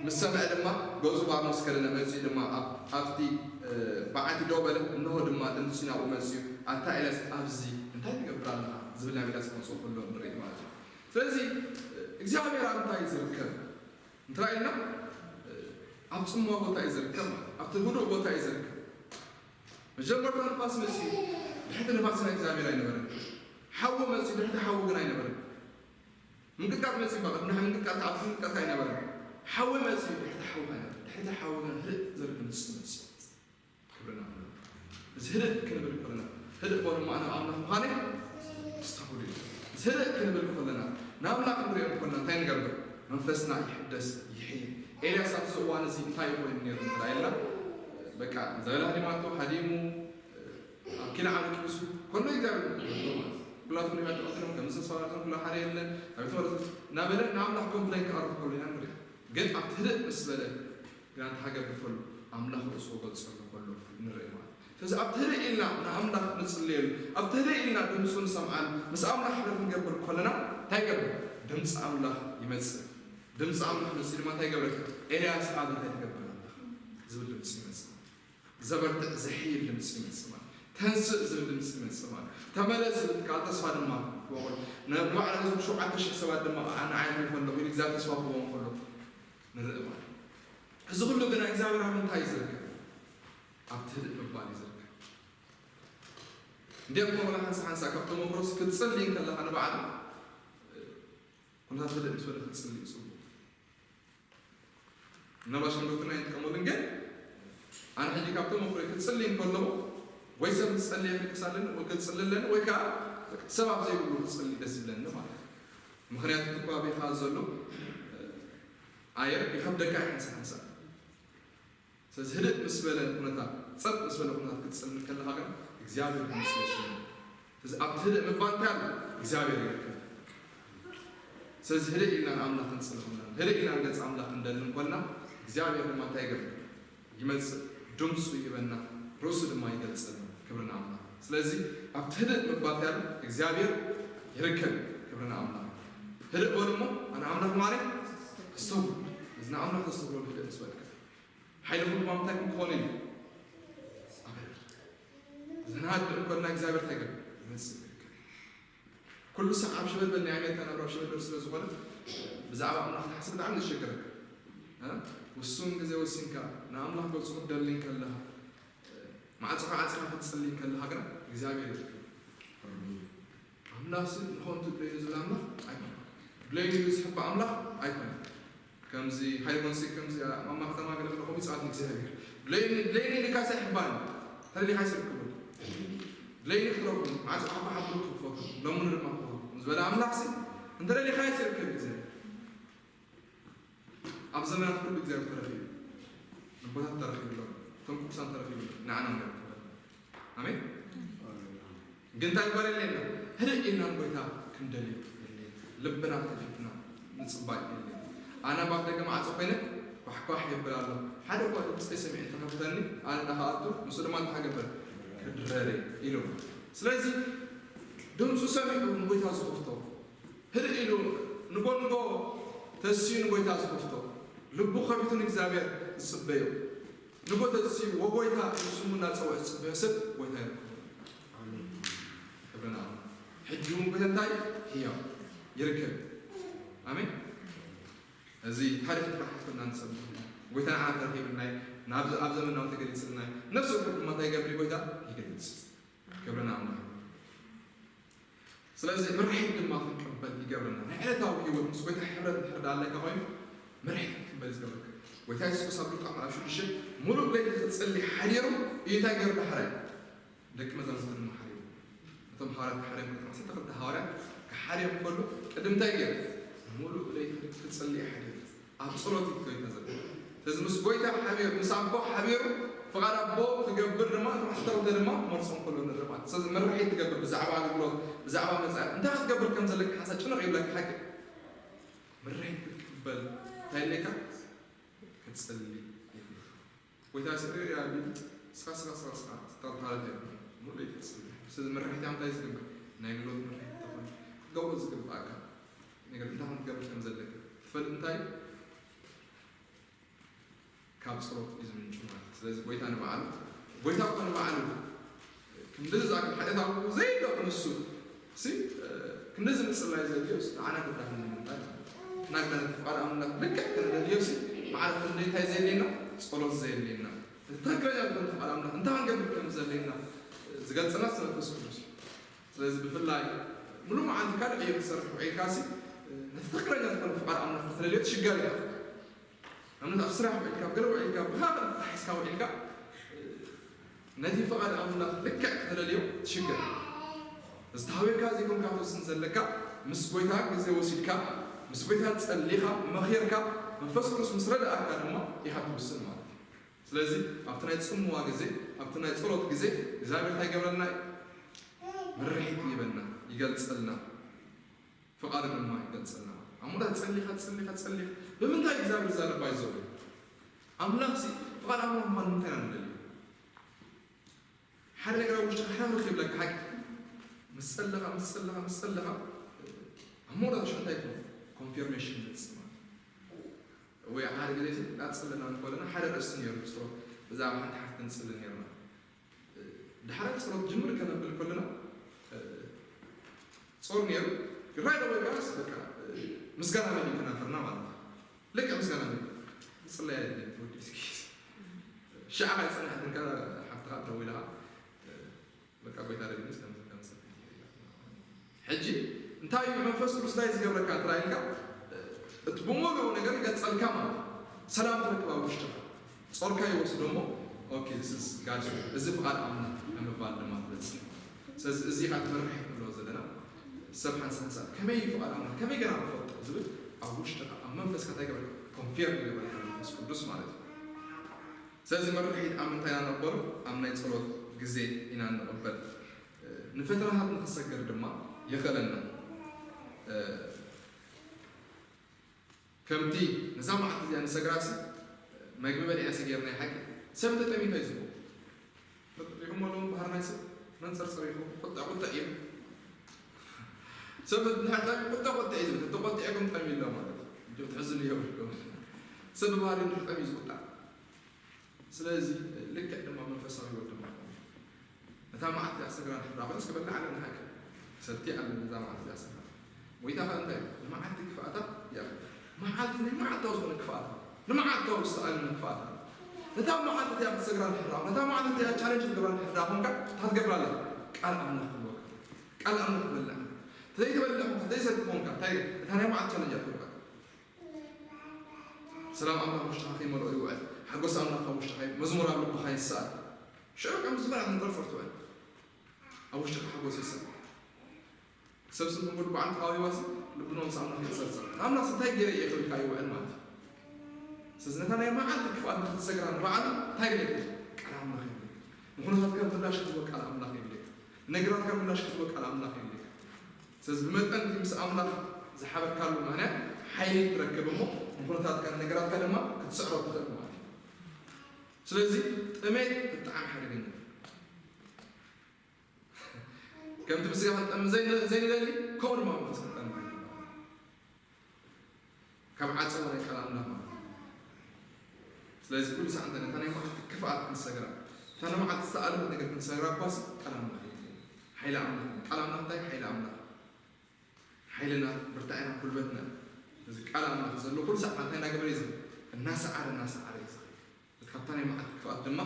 ምስ ሰምዐ ድማ ገጹ ባርኖስ ከደነ፣ መጺኡ ድማ ኣብ፣ ኣብቲ፣ እ፣ በዓቲ ደው በለ። እንሆ ድማ ድምጺ ናብኡ መጺኡ፣ ኣታ ኤልያስ፣ ኣብዚ እንታይ ትገብር ኣለኻ? ዝብል ናብ ኤልያስ ክመጽኦ ከሎ ንርኢ ማለት እዩ። ስለዚ፣ እ፣ እግዚኣብሔር ኣብ እንታይ እዩ ዝርከብ? እንተ ኢልና፣ እ፣ ኣብ ጽምዋ ቦታ እዩ ዝርከብ ማለት፣ ኣብቲ ህዱእ ቦታ እዩ ዝርከብ። መጀመርታ ንፋስ መጺኡ፣ ድሕቲ ንፋስ ናይ እግዚኣብሔር ኣይነበረን። ሓዊ መጺኡ፣ ድሕቲ ሓዊ ግን ኣይነበረን። ምንቅጥቃጥ መጺኡ እኳ፣ ቅድሚ ምንቅጥቃጥ፣ ኣብቲ ምንቅጥቃጥ ኣይነበረን። ሓዊ መጺኡ፣ ድሕቲ ሓዊ ኣይነበረን። ድሕቲ ሓዊ ግን ህድእ ዝበለ ድምጺ መጺኡ። ክብሪ ንኣምላኽ። እዚ ህድእ ክንብል ከለና፣ ህድእ በሉ እሞ ኣነ ኣምላኽ ምዃነይ ኣስተውዕሉ እዩ። እዚ ህድእ ክንብል ከለና፣ ንኣምላኽ ክንሪኦ ከለና እንታይ ንገብር? መንፈስና ይሕደስ፣ ይሕይል። ኤልያስ ኣብዚ እዋን እዚ እንታይ ኮይኑ ነይሩ እንተ ኢልና፣ በቃ ዘበለ ሃዲማቶ፣ ሃዲሙ፣ ኣብ ኪልዓሉ ቂሱ፣ ከሎ እግዚኣብሔር ይመስገን ማለት እዩ። ኩላቶም ነቢያት ተቐቲሎም፣ ከም እንስሳ ተባላቶም፣ ኩላ ሓደ የለን፣ ኣብ ተወረሰ እናበለ ንኣምላኽ ኮምፕሌን ክቐርብ ከሎ ኢና ንርኢ። ግን ኣብቲ ህድእ ምስ በለ፣ ግና እንታይ ክገብር ከሎ፣ ኣምላኽ ርእሱ ክገልጸሉ ከሎ ንርኢ ማለት እዩ። ስለዚ ኣብቲ ህድእ ኢልና ንኣምላኽ ንጽልየሉ፣ ኣብቲ ህድእ ኢልና ድምፁ ንሰምዓሉ፣ ምስ ኣምላኽ ሕብረት ክንገብር ከለና እንታይ ይገብር? ድምፂ ኣምላኽ ይመጽእ። ድምፂ ኣምላኽ መጺኡ ድማ እንታይ ይገብረካ? ኤልያስ ኣብ እንታይ ትገብር ኣለኻ? ዝብል ድምፂ ይመጽእ። ዘበርትዕ ዘሕይል ድምፂ ይመጽእ ማለት፣ ተንስእ ዝብል ድምፂ ይመጽእ ማለት፣ ተመለስ ዝብል ቃል ተስፋ ድማ ክህቦም ከሎ፣ ን-፣ ንባዕሉ ህዝቢ ሸውዓተ ሽሕ ሰባት ድማ ንዓይ ኣሕሊፈ ኣለኹ ኢሉ እግዚኣብሔር ተስፋ ክህቦም ከሎ ንርኢ ማለት። እዚ ኩሉ ግና እግዚኣብሔር ኣብ ምንታይ እዩ ዝርከብ? ኣብ ትህድእ ምባል እዩ ዝርከብ። እንዲያውም ወላ ሓንሳ ሓንሳ ካብ ተመክሮስ ክትጽሊ ከለኻ ንባዕሉ ኩነታት ህድእ ምስ በለ ክትጽሊ እዩ ጽቡቕ። ምናልባሽ ከም ዶክትሪን ኣይንጥቀመሉን፣ ግን ኣነ ሕጂ ካብ ተመክሮይ ክጽሊ እንከለኹ ወይ ሰብ ዝጸልየ ክልቅስ ኣለኒ ወይ ክጽሊ ኣለኒ ወይ ከዓ ሰብ ኣብ ዘይብሉ ክጽሊ ደስ ይብለኒ ማለት እዩ። ምኽንያቱ እቲ ከባቢኻ ዘሎ ኣየር ይኸብደካ እዩ ሓንሳ ሓንሳ። ስለዚ ህድእ ምስ በለ ኩነታት፣ ጸጥ ምስ በለ ኩነታት ክትጽሊ ከለኻ ግን እግዚኣብሔር ድምፂ የስምዕ። ስለዚ ኣብቲ ህድእ ምባል እንታይ ኣሎ? እግዚኣብሔር ይርከብ። ስለዚ ህድእ ኢልና ንኣምላኽ ክንጽሊ ከለና፣ ህድእ ኢልና ንገጽ ኣምላኽ ክንደሊ እንኮልና፣ እግዚኣብሔር ድማ እንታይ ይገብር? ይመጽእ፣ ድምፁ ይህበና፣ ርእሱ ድማ ይገልጸልና። ክብሪ ንኣምላኽ። ስለዚ ኣብቲ ህድእ ምባል እንታይ ኣሎ? እግዚኣብሔር ይርከብ። ክብሪ ንኣምላኽ። ህድእ በሉ እሞ፣ ኣነ ኣምላኽ ማለይ ኣስተውዕሉ። እዚ ንኣምላኽ ተስተውዕሉ ህድእ ምስ በልካ። ሓይሊ ኩሉ ማምታይ ክኾን እዩ? ኣበል። ዝናድእ እንኮልና እግዚኣብሔር እንታይ ይገብር? ይመጽእ ይርከብ። ኩሉ ሳዕ ኣብ ሸበድበድ ናይ ኣሜሪካ ናብራ ኣብ ሸበድበድ ስለ ዝኾነ፣ ብዛዕባ ኣምላኽ ክትሓስብ ብጣዕሚ ዘሸግረካ። እ? ውሱን ግዜ ወሲንካ ንኣምላኽ ገጹ ክትደሊ እንከለኻ፣ ማዕጾኻ ዓጺኻ ክትጽሊ እንከለኻ ግና እግዚኣብሔር ይርከብ። ኣምላኽሲ ንኾንቱ ድለዩ ዝብል ኣምላኽ ኣይኮነን። ድለዩ ዝሕባ ኣምላኽ ኣይኮነን። ከምዚ ሃይኮንሲ፣ ከምዚ ኣብ ማማ ከተማ ገለ ገለ ከምኡ ይጻወት ንእግዚኣብሔር። ድለይኒ፣ ድለይኒ ኢልካስ ኣይሕባን። ተደሊኻ ይስርክቡ። ድለይኒ ክትረኽቡ፣ ማዕጾ ሓባ ሓብሩ ክፈቱ። ሎሚ ድማ ክፈቱ። ዝበለ ኣምላኽሲ፣ እንተ ደሊኻ ይስርክብ እግዚኣብሔር። ኣብ ዘመናት ኩሉ እግዚኣብሔር ተረኺቡ። ንቦታት ተረኺቡ ኣሎ። እቶም ቅዱሳን ተረኺቡ ኣሎ። ንዓና እምበር ክበል። ኣሜን። ግን እንታይ ግበር የድልየና? ህድእ ኢልና ንጎይታ ክንደልዮ የድልየና። ልብና ከፊትና ምጽባይ የድልየና። ኣነ ኣብ ደገ ማዕጾ ኮይነ ኳሕኳሕ የብል ኣሎ። ሓደ እኳ ድምፂ ሰሚዑ እንተኸፍተኒ፣ ኣነ እንዳኸኣቱ፣ ንሱ ድማ እንታይ ክገብር? ክድረር ኢሉ። ስለዚ ድምፁ ሰሚዑ ንጎይታ ዝኸፍቶ፣ ህድእ ኢሉ ንጎ ንጎ ተስዩ ንጎይታ ዝኸፍቶ፣ ልቡ ከፊቱ ንእግዚኣብሔር ዝጽበዮ፣ ንጎ ተስዩ ወጎይታ ስሙ እናጸውዐ ዝጽበዮ ሰብ ጎይታ ይረክቦ። ኣሜን። ክብሪ ንኣምላኽ። ሕጂ እውን ጎይታ እንታይ? ህያው ይርከብ። ኣሜን። እዚ ታሪኽ ጥራሕ ኣይኮንና ንሰምዕ። ጎይታ ንዓና ተረኺብናይ፣ ናብ፣ ኣብ ዘመናዊ ተገሊጽልናይ። ነፍሲ ወከፍ ድማ እንታይ ይገብር? ጎይታ ይገልጽ። ክብሪ ንኣምላኽ። ስለዚ ምርሒት ድማ ክንቅበል ይገብረና። ናይ ዕለታዊ ህይወት ምስ ጎይታ ሕብረት እንድሕር ደኣ ኣለካ ኮይኑ ምርሒት ክትቅበል ዝገብረካ። ጎይታ የሱስ ክርስቶስ ኣብ ሉቃስ ምዕራፍ ሽዱሽተ ሙሉእ ለይቲ ክጽሊ ሓዲሩ እዩ እንታይ ገይሩ ዳሕራይ? ደቂ መዛሙርቲ ድማ ሓዲሩ። እቶም ሃዋርያት ክሓርዮም ከሎ፣ ዓሰርተ ክልተ ሃዋርያት ክሓርዮም ከሎ ቅድም እንታይ ገይሩ? ሙሉእ ለይቲ ክጽሊ እዩ ሓዲሩ። ኣብ ጸሎት እዩ ጎይታ ዘሎ። ስለዚ ምስ ጎይታ ሓቢሩ፣ ምስ ኣቦ ሓቢሩ ፍቓድ ኣቦ ክገብር ድማ እቶም ዓሰርተ ክልተ ድማ ክመርጾም ከሎ ንርኢ ማለት እዩ። ስለዚ ምርሒት ትገብር ብዛዕባ ኣገልግሎት፣ ብዛዕባ መጻኢ እንታይ ክትገብር ከም ዘለካ ሓንሳብ ጭንቕ ይብለካ ሓቂ። ምርሒት ክትቅበል እንታይ ኣለካ? ክትጽሊ የድልየካ። ጎይታ ስለ ያሉ ስኻ ስኻ ስኻ ስኻ ስታል ታለት እዮም ሙሉ ይትጽል። ስለዚ ምርሒት እንታይ ዝግበር ናይ ግሎት ምርሒት ተኾን ክትገብሮ ዝግብኣካ ነገር እንታይ ከም ትገብር ከም ዘለካ ትፈልጥ እንታይ ካብ ጸሎት እዩ ዝምንጩ ማለት እዩ። ስለዚ ጎይታ ንባዕሉ ጎይታ እኮ ንባዕሉ ክንድዚ ዝኣክል ሓጢኣት ኣብኡ ዘይደኹ ንሱ ሲ ክንድዚ ምጽላይ ዘድልዮ ንዓና ክዳን ንምንታይ ናግዳን ፍቓድ ኣምላኽ ልክዕ ክንደልዮ ሲ ማዕረ ክንደይ እንታይ ዘየድልየና ጸሎት ዘየድልየና እቲ ትክክለኛ ዝኾነ ፍቓድ ኣምላኽ እንታይ ክንገብር ከም ዘድልየና ዝገልጸና መንፈስ ቅዱስ እዩ። ስለዚ ብፍላይ ሙሉ መዓልቲ ካልእ ዕዮ ክትሰርሕ ውዒልካ ሲ ነቲ ትክክለኛ ዝኾነ ፍቓድ ኣምላኽ ክትደልዮ ትሽገር ኢኻ። ንኣብነት ኣብ ስራሕ ውዒልካ፣ ኣብ ገለ ውዒልካ፣ ብኻልእ ተታሒዝካ ውዒልካ ነቲ ፍቓድ ኣምላኽ ልክዕ ክትደልዮ ትሽገር። ዝተሃወካ ዘይኮንካ ትውስን ዘለካ ምስ ጎይታ ግዜ ወሲድካ ምስ ጎይታ ጸሊኻ መኺርካ መንፈስ ቅዱስ ምስ ረድኣካ ድማ ኢኻ ትውስን ማለት እዩ። ስለዚ ኣብቲ ናይ ጽምዋ ግዜ ኣብቲ ናይ ጸሎት ግዜ እግዚኣብሔር እንታይ ይገብረልና እዩ? ምርሒት ይህበና፣ ይገልጸልና። ፍቓዱ ድማ ይገልጸልና። ኣብ ሞላ ጸሊኻ ጸሊኻ ጸሊኻ ብምንታይ እግዚኣብሔር ዛረባ ይዘሩ ኣምላኽ ሲ ፍቓድ ኣምላኽ ምዃን ምንታይ ኢና ንደልዩ? ሓደ ነገር ኣብ ውሽጥኻ ሕርኽ ይብለካ ሓቂ ምስ ጸለኻ ምስ ጸለኻ ምስ ጸለኻ ኣብ ሞላ ሽዑ እንታይ ይኮን ኮንፊርሜሽን ይመጽእ ማለት ወይ ሓደ ግዜ ሲ እናጸለና እንኮለና ሓደ ርእሲ ነይሩ ብስሮ ብዛዕባ ሓንቲ ሓፍቲ ንጽሊ ነርና ድሓር ጸሎት ጅምር ከነብል ከለና ጾር ነይሩ ራይ ደወይ ጋርስ በቃ ምስጋና መን ከናፈርና ማለት ነው። ልክ ምስጋና መን ጽላይ ወዲ እስኪ ሻዓ ይጸናሕ እንካ ሓፍትኻ ተዊላ በቃ ጎይታ ደግ ምስ ከም ከም ሕጂ እንታይ እዩ መንፈስ ቅዱስ እንታይ ዝገብረካ እንተ ኢልካ እቲ ብምሉኡ ነገር ይገጸልካ ማለት ሰላም ትረክብ ኣብ ውሽጥኻ ጾርካ ይወስዶ እሞ ኦኬ this is God እዚ ፍቓድ ኣምላኽ ንምባል ድማ ትበጽሕ ስለዚ እዚ ኢኻ ትመርሕ ንብሎ ዘለና ሰብ ሓንሳብ ሓንሳብ ከመይ እዩ ፍቓድ ኣምላኽ ከመይ ገና ንፈልጦ ዝብል ኣብ ውሽጥኻ ኣብ መንፈስካ እንታይ ገበረካ ኮንፊርም ይገበረካ መንፈስ ቅዱስ ማለት እዩ ስለዚ መርሒት ኣብ ምንታይ ኢና ንቕበሎ ኣብ ናይ ጸሎት ግዜ ኢና ንቕበል ንፈተናታት ንኽሰግር ድማ የኽእለና። ከምቲ ነዛ መዓልቲ እዚኣ ንሰግራ ሲ መግቢ በሊዕና ሰጊርና ሓቂ ሰብ ተጠሚቶ እዩ ዝብሉ ሪኹም ኣለዎም ባህር ናይ ሰብ መንፀርፀር ኢኹም ቁጣ ቁጣ እዩ ሰብ ንሕጣሚ ቁጣ ቁጣ እዩ ዝብል ተቆጢዕኩም ጠሚ ኣሎ ማለት እዩ ትሕዝሉ የብልኩም ሰብ ባህሪ ንሕጠሚ ዝቁጣ ስለዚ ልክዕ ድማ መንፈሳዊ ወዲ ማለት ነታ መዓልቲ ኣሰግራ ንሕብራ ኮይንስ ክበልዕ ኣለኒ ሃቂ ክሰቲ ኣለኒ ነዛ መዓልቲ ኣሰግራ ጎይታ ከ እንታይ እዩ ንመዓልቲ ክፍኣታ ይኣኽል መዓልቲ ናይ መዓልታዊ ዝኾነ ክፍኣታ ንመዓልታዊ ዝሰኣለኒ ክፍኣታ ነታ መዓልቲ እቲኣ ክትሰግራ ንሕብራ ነታ መዓልቲ እቲኣ ቻሌንጅ ክትገብራ ንሕብራ ኮንካ እንታይ ትገብር ኣለካ ቃል ኣምላኽ ክህልወካ ቃል ኣምላኽ ክበልዕ ተዘይትበልዕ ኮንካ ተዘይሰቲ ኮንካ እንታይ እታ ናይ መዓልቲ ቻሌንጅ እያ ትህልወካ ሰላም ኣምላኽ ውሽጥኻ ከይመልኦ ይውዕል። ሓጎስ ኣምላኽ ኣብ ውሽጥኻ መዝሙር ኣብ ልብኻ ይሰኣል። ሽዑ ከም ዝመልኣ ተንጠርጠር ትውዕል። ኣብ ውሽጥኻ ሓጎስ ይሰኣል። ሰብ ስም ንጉድ በዓል ተቓዊባሲ ልብኖም ምስ ኣምላኽ ይጸርጸር። ኣምላኽ እንታይ ገይረ እየ ክብል ይውዕል ማለት እዩ። ስለዚ ነታ ናይ መዓልቲ ክፍኣት ንክትሰግራ ንባዕሉ እንታይ ይብለካ? ቃል ኣምላኽ ይብለካ። ንኹነታትካ ምላሽ ክትህቦ ቃል ኣምላኽ ይብለካ። ነገራትካ ምላሽ ክትህቦ ቃል ኣምላኽ ይብለካ። ስለዚ ብመጠን እቲ ምስ ኣምላኽ ዝሓበርካሉ ምኽንያት ሓይሊ ትረክብ እሞ ንኹነታትካ ንነገራትካ ድማ ክትስዕሮ ትኽእል ማለት እዩ። ስለዚ ጥሜት ብጣዕሚ ሓደገኛ እዩ። ከምቲ ብስጋ ክንጠሚ ዘይንደሊ ከምኡ ድማ መንፈስ ክንጠሚ ካብ ዓፀቦ ናይ ቃል ኣምላኽ ማለት እዩ። ስለዚ ኩሉ ሰዓት እንታይ ነታ ናይ መዓልቲ ክፍኣት ክንሰግራ እታ ናይ መዓልቲ ዝተኣለመት ነገር ክንሰግራ እኳስ ቃል ኣምላኽ ሓይሊ ኣምላኽ ቃል ኣምላኽ እንታይ ሓይሊ ኣምላኽ ሓይልና ብርታዕና ጉልበትና እዚ ቃል ኣምላኽ ዘሎ ኩሉ ሰዓት እንታይ እናገበረ እዩ እናሰዓረ እናሰዓረ እዩ ካብታ ናይ መዓልቲ ክፍኣት ድማ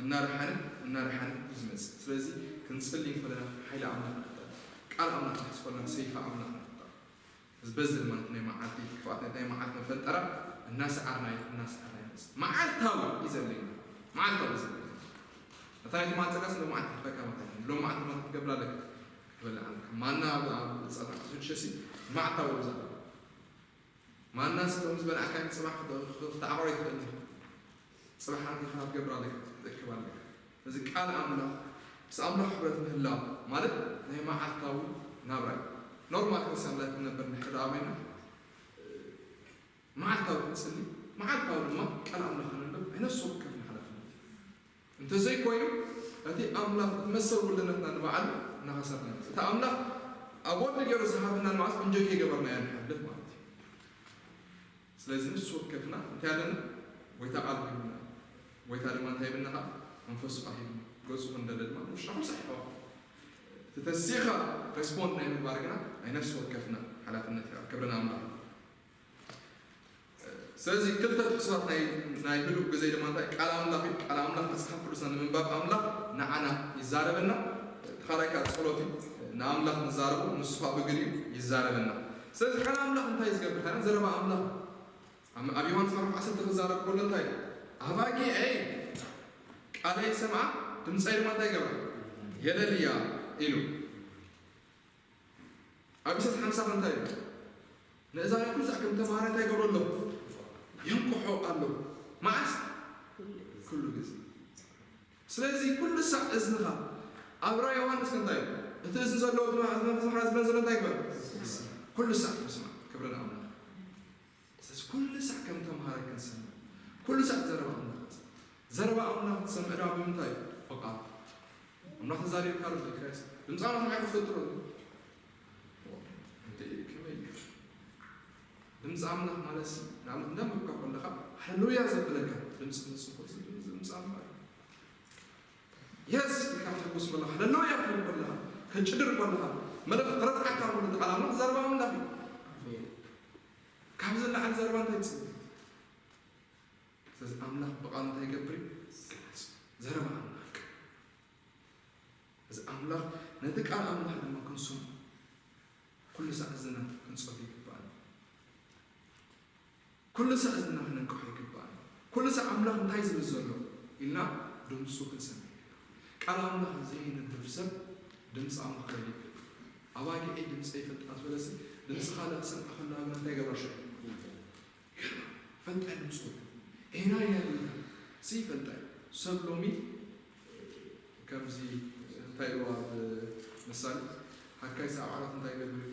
እናረሓነ እናረሓነ እዩ ዝመፅእ ስለዚ ክንፅሊ ከለና ሓይሊ ኣምላኽ ንኽተል ቃል ኣምላኽ ንሕዝበላ ሰይፊ ኣምላኽ ንሕጠቕ። እዚ በዚ ድማ ነቲ ናይ መዓልቲ ክፍኣት፣ ነቲ ናይ መዓልቲ መፈንጠራ እናሰዓርና እናሰዓርና ይመጽእ። መዓልታዊ እዩ ዘድልየና። መዓልታዊ እዩ ዘድልየና። ነታ ናይ ትማሊ ጸጋስ ሎም መዓልቲ ክትረካ ማለት ኣይኮነን። ሎም መዓልቲ ማለት ክትገብራ ኣለካ። ክትበልዕ ኣለካ። ማና ኣብ፣ ኣብ ጸባሕ ትሽሸሲ መዓልታዊ እዩ ዘድልየና። ማና ስለ ምስ በላዕካ ጽባሕ ክተ-፣ ክተ-፣ ክትዓቕሮ ይትኽእል ኢኻ። ጽባሕ ኣንቲኻ ክትገብር ኣለካ፣ ክትእክብ ኣለካ። እዚ ቃል ኣምላኽ፣ ምስ ኣምላኽ ሕብረት ምህላው ማለት ናይ መዓልታዊ ናብራ እዩ። ኖርማል ክርስቲያን ላይፍ ክንነብር እንድሕር ደኣ ኮይና፣ መዓልታዊ ክንጽሊ፣ መዓልታዊ ድማ ቃል ኣምላኽ ከነንብብ ናይ ነፍሲ ወከፍና ሓላፍነት እዩ። እንተዘይኮይኑ፣ እቲ ኣምላኽ እቲ መሰል ውልድነትና ንባዕሉ እናኸሰርና ንመጽእ። እቲ ኣምላኽ ኣብ ወዲ ገይሩ ዝሃበና ንባዕሉ እንጆይ ከይገበርናዮ ንሓልፍ ማለት እዩ። ስለዚ ንሱ ወከፍና እንታይ ኣለና? ጎይታ ቃል ሂብና። ጎይታ ድማ እንታይ ይብልና? ከዓ መንፈሱ ቃል ሂብና። ገጹ ክንደለ ድማ ንውሽጣ ክንሳሕ ይኸውን። እቲ ተሲኻ ሬስፖንድ ናይ ምግባር ግና ናይ ነፍሲ ወከፍና ሓላፍነት እዩ። ክብሪ ንኣምላኽ። ስለዚ ክልተ ጥቕስታት ናይ፣ ናይ ህዱእ ግዜ ድማ እንታይ? ቃል ኣምላኽ እዩ። ቃል ኣምላኽ መጽሓፍ ቅዱስና ንምንባብ ኣምላኽ ንዓና ይዛረበና። እቲ ካልኣይ ከዓ ጸሎት እዩ። ንኣምላኽ ንዛረቦ፣ ንሱ ከዓ ብግዲኡ ይዛረበና። ስለዚ ቃል ኣምላኽ እንታይ እዩ ዝገብር? እንታይ ዘረባ ኣምላኽ ኣብ፣ ኣብ ዮሃንስ ምዕራፍ ዓሰርተ ክዛረብ ከሎ እንታይ? ኣባጊዐይ ቃለይ ይሰምዓ፣ ድምፀይ ድማ እንታይ ይገብራ? የለልያ ኢሉ። ኣብ ኢሳያስ ሓምሳ እንታይ ኢሉ? ንእዛነ ኩሉ ሳዕ ከም ተምሃራይ እንታይ ይገብሮ ኣሎ? የንቅሖ ኣሎ። መዓስ? ኩሉ ግዜ። ስለዚ ኩሉ ሳዕ እዝንኻ ኣብ ራእይ ዮሃንስ እንታይ እዩ? እቲ እዝኒ ዘለዎ ድማ፣ እቲ መንፈስ መሓዝ ዝበን ዘሎ እንታይ ይግበር? ኩሉ ሳዕ ምስማዕ። ክብሪ ንኣምላኽ። ስለዚ ኩሉ ሳዕ ከም ተምሃራይ ክንሰምዕ፣ ኩሉ ሳዕ ዘረባ ኣምላኽ ክንሰምዕ። ዘረባ ኣምላኽ ትሰምዕ ድማ ብምንታይ? ብቓል። ኣምላኽ ተዛሪብካ ኣሎ፣ ክራይስት። ድምፂ ኣምላኽ እንታይ ክፈጥሮ? እንዴ፣ ከመይ እዩ? ድምፂ ኣምላኽ ማለት ሲ፣ ንኣብነት እንዳንበብካ ከለኻ ሃሌሉያ ዘብለካ ድምፂ፣ ድምፂ እኮ፣ ድምፂ ኣምላኽ እዩ። የስ ኢልካ ክትሕጉስ ከለኻ፣ ሃሌሉያ ክትብል ከለኻ፣ ክትጭድር ከለኻ፣ መልእኽቲ ክረትዓካ ከሎ፣ እቲ ቃል ኣምላኽ ዘረባ ኣምላኽ እዩ። ካብ ዝለዓል ዘረባ እንታይ ትጽበ? ስለዚ ኣምላኽ ብቓሉ እንታይ ይገብር እዩ? ዘረባ ኣምላኽ። እዚ ኣምላኽ፣ ነቲ ቃል ኣምላኽ ድማ ክንሰምዖ ኩሉ ሳዕ እዝንና ክንጸጉ ይግባእ። ኩሉ ሳዕ እዝንና ክነንቅሖ ይግባእ። ኩሉ ሳዕ ኣምላኽ እንታይ ዝብል ዘሎ ኢልና ድምፁ ክንሰምዕ ይግባእ። ቃል ኣምላኽ ዘየንብብ ሰብ ድምፂ ኣምላኽ ከይብል። ኣባጊዐይ ድምፀይ ይፈልጣ ዝበለሲ ድምፂ ካልእ ክሰምዕ ከለዋ ግን እንታይ ይገብራ ሽዑ? ይፈልጣ ድምፁ። ኤና ኢና ድምፁ። ሲ ይፈልጣ እዩ። ሰብ ሎሚ ከምዚ እንታይ ኢልዋ ኣብ ምሳሌ፣ ሃካይ ሰብዓ ዓራት እንታይ ይገብር እዩ?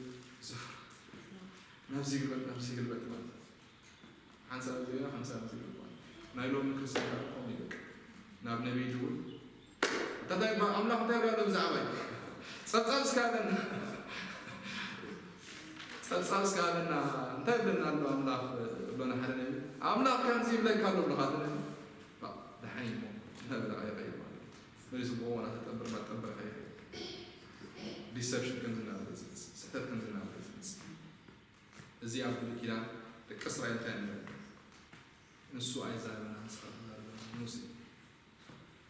ናብዚ ይግልበጥ፣ ናብዚ ይግልበጥ ማለት እዩ። ሓንሳብ እዚ ኢላ፣ ሓንሳብ እዚ ኢላ ማለት እዩ። ናይ ሎሚ ክርስትያን ከዓ ከምኡ እዩ በቃ። ናብ ነቢይ ይድውል። እንታይ ይበሃል? ኣምላኽ እንታይ ይብላ ኣሎ ብዛዕባይ? ጸብጻብ እስከ ሃበና። ጸብጻብ እስከ ሃበና። እንታይ ይብለና ኣሎ ኣምላኽ? ብሎና ሓደ ነቢይ። ኣምላኽ ከምዚ ይብለካ ኣሎ ብሎኻ እቲ ነቢይ። ባ፣ ደሓን እዩ እሞ። እንታይ በለ? ኣይቐይር ማለት እዩ። መሊሱ ብእዋና ተጠብር፣ ማጠብር ኣይኸይድ። ዲሰፕሽን ከም ዝነበረ ዝገልጽ፣ ስሕተት ከም ዝነበረ ዝገልጽ። እዚ ኣብ ብሉይ ኪዳን ደቂ እስራኤል እንታይ እንብሎ? ንሱ ኣይዛረበና፣ ንስኻ ትዛረበና፣ ሙሴ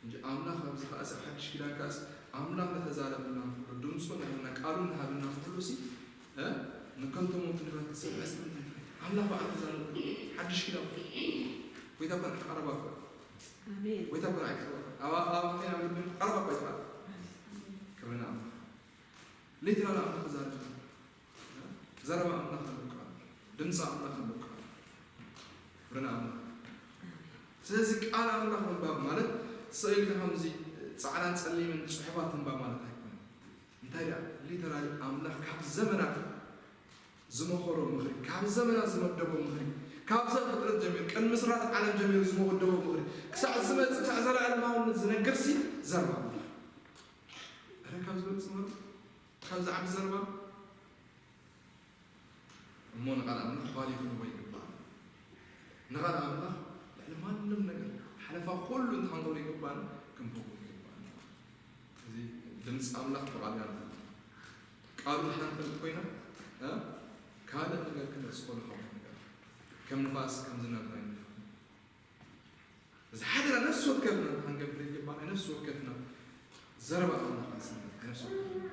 እንጂ። ኣምላኽ ኣብዚ ከኣስ፣ ኣብ ሓድሽ ኪዳን ከኣስ፣ ኣምላኽ ንተዛረበና ኩሉ፣ ድምፁ ንሃበና፣ ቃሉ ንሃበና ኩሉ ሲ፣ እ፣ ንከንቶ ሞት ንብረት ክሰምዕ ሲ እንታይ ትብል? ኣምላኽ በዓል ተዛረበና። ሓድሽ ኪዳን። ጎይታ እኮ ንዓኻ ቀረባ እኮ። ኣሜን። ጎይታ እኮ ንዓኻ ቀረባ። ኣብ፣ ኣብ፣ ኣብ፣ ኣብ፣ ቀረባ እኮ ይትባል። ክብሪ ንኣምላኽ። ሌትራል ኣምላኽ ተዛረበና። ዘረባ ኣምላኽ ንብቃ፣ ድምፂ ኣምላኽ ንብቃ። ክብሪ ንኣምላኽ። ስለዚ ቃል ኣምላኽ ምንባብ ማለት ስቕ ኢልካ ከምዚ ጻዕዳን ጸሊምን ጽሑፋት ምንባብ ማለት ኣይኮነን። እንታይ ደኣ? ሊተራሊ ኣምላኽ ካብ ዘመናት ዝመኸሮ ምኽሪ፣ ካብ ዘመናት ዝመደቦ ምኽሪ፣ ካብ ዘፍጥረት ጀሚሩ፣ ቅድሚ ምስራት ዓለም ጀሚሩ ዝመደቦ ምኽሪ፣ ክሳዕ ዝመጽእ፣ ክሳዕ ዘለኣለማውነት ዝነግር ሲ ዘረባ ኣምላኽ። እረ ካብ ዝበጽእ ማለት፣ ካብ ዝዓቢ ዘረባ እሞ ንቓል ኣምላኽ ቫልዩ ክንህቦ ይግባእ። ንቓል ኣምላኽ ልዕሊ ማንም ነገር ሓለፋ ኩሉ እንታይ ክንገብሮ ይግባእ? ክንህቦ ይግባእ። እዚ ድምፂ ኣምላኽ ብቓል ኢና ንፈልጥ። ቃሉ ንሕና ንፈልጥ ኮይና፣ እ፣ ካልእ ነገር ክመፅእ ከሎ ካብ ነገር ከም ንፋስ፣ ከም ዝናብ ኣይንፈልጥን። እዚ ሓደራ ነፍሲ ወከፍና ክንገብር ይግባእ። ነፍሲ ወከፍና ዘረባ ኣምላኽ ክንሰምዕ። ነፍሲ ወከፍና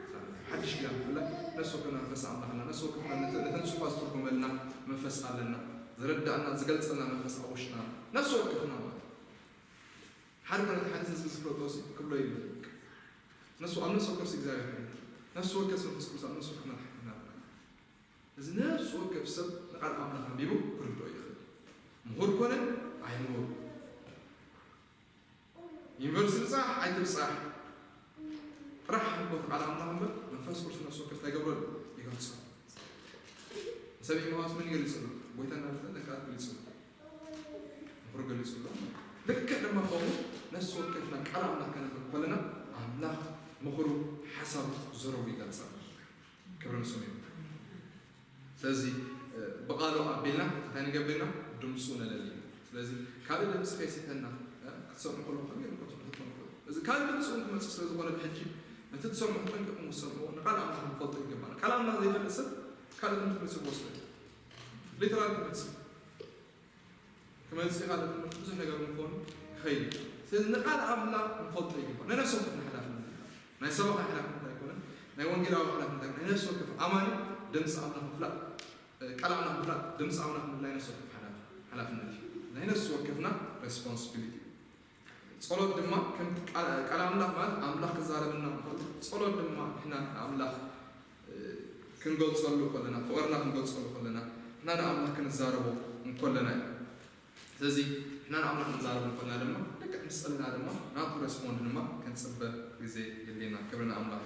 ሓድሽ ኪዳን ብፍላይ ነፍሲ ወከፍና መንፈስ ኣምላኽ ኣለና። ነፍሲ ወከፍና ነተ- ነተን ጽሑፋት ዝተርጎመልና መንፈስ ኣለና። ዝረዳእና ዝገልጸልና መንፈስ ኣብ ውሽጥና ነፍሲ ወከፍና ማለት ሓደ ማለት ሓደ ሰብ ዝፍለጦ ሲ ክብሎ ይብል ነፍሱ ኣብ ነፍሲ ወከፍ እግዚኣብሔር ነፍሲ ወከፍ መንፈስ ቅዱስ ኣብ ነፍሲ ወከፍና ተሓትና እዚ ነፍሲ ወከፍ ሰብ ንቃል ኣምላኽ ኣንቢቡ ክርድኦ ይኽእል። ምሁር ኮነ ኣይምሁር ዩኒቨርሲቲ ብጻሕ ኣይትብጻሕ ጥራሕ ንቦ ተቓል ኣምላኽ እምበር መንፈስ ቅዱስ ነፍሲ ወከፍ እንታይ ገብረሉ ይገልጾ። ንሰብኢ መዋስ ምን ይገልጽ ኣሎ? ጎይታ እናበለ ነካት ገሊጹ ኣሎ። ምኽሩ ገሊጹ ኣሎ። ልክዕ ድማ ከምኡ ነፍሲ ወከፍና ቃል ኣምላኽ ከነንብብ ከለና ኣምላኽ ምኽሩ ሓሳቡ ዘረቡ ይገልጻል። ክብሪ ንስሙ ይሁን። ስለዚ ብቓሉ ኣቢልና እንታይ ንገብርና ድምፁ ነለሊ። ስለዚ ካልእ ድምፂ ከይስሕተና ክትሰምዑ ከለኹ ከመይ ኢልኩም ክትሰምዑ ትኽእሉ? እዚ ካልእ ድምፂ እውን ክመፅእ ስለ ዝኾነ ብሕጂ ነቲ ትሰምዑ ተጠንቂቕኩም ክትሰምዑ ንቃል ኣምላኽ ንፈልጦ ይገባና። ቃል ኣምላኽ ዘይፈልጥ ሰብ ካልእ ትምህርቲ ክመፅእ ክወስዶ ሊተራል ክመፅእ ክመፅእ ካልእ ትምህርቲ ብዙሕ ነገር ምኾኑ ክኸይድ። ስለዚ ንቃል ኣምላኽ ንፈልጦ ይግባእ። ናይ ነፍሲ ወከፍና ሓላፍነት እዩ። ናይ ሰበኻ ሓላፍነት ኣይኮነን፣ ናይ ወንጌላዊ ሓላፍነት ኣይኮነን። ናይ ነፍሲ ወከፍ ኣማኒ ድምፂ ኣምላኽ ምፍላጥ፣ ቃል ኣምላኽ ምፍላጥ፣ ድምፂ ኣምላኽ ምፍላጥ ናይ ነፍሲ ወከፍ ሓላፍ- ሓላፍነት እዩ። ናይ ነፍሲ ወከፍና ሬስፖንሲቢሊቲ እዩ። ጸሎት ድማ ከም ቃል ኣምላኽ ማለት ኣምላኽ ክዛረበና እንከሎ ጸሎት ድማ ንሕና ንኣምላኽ ክንገልጸሉ ከለና ፍቕርና ክንገልጸሉ ከለና ንሕና ንኣምላኽ ክንዛረቦ እንከለና እዩ። ስለዚ ንሕና ንኣምላኽ ክንዛረቦ እንከለና ድማ ልክዕ ምስ ጸለና ድማ ናቱ ሬስፖንድ ድማ ክንጽበ ግዜ የድልየና። ክብሪ ንኣምላኽ።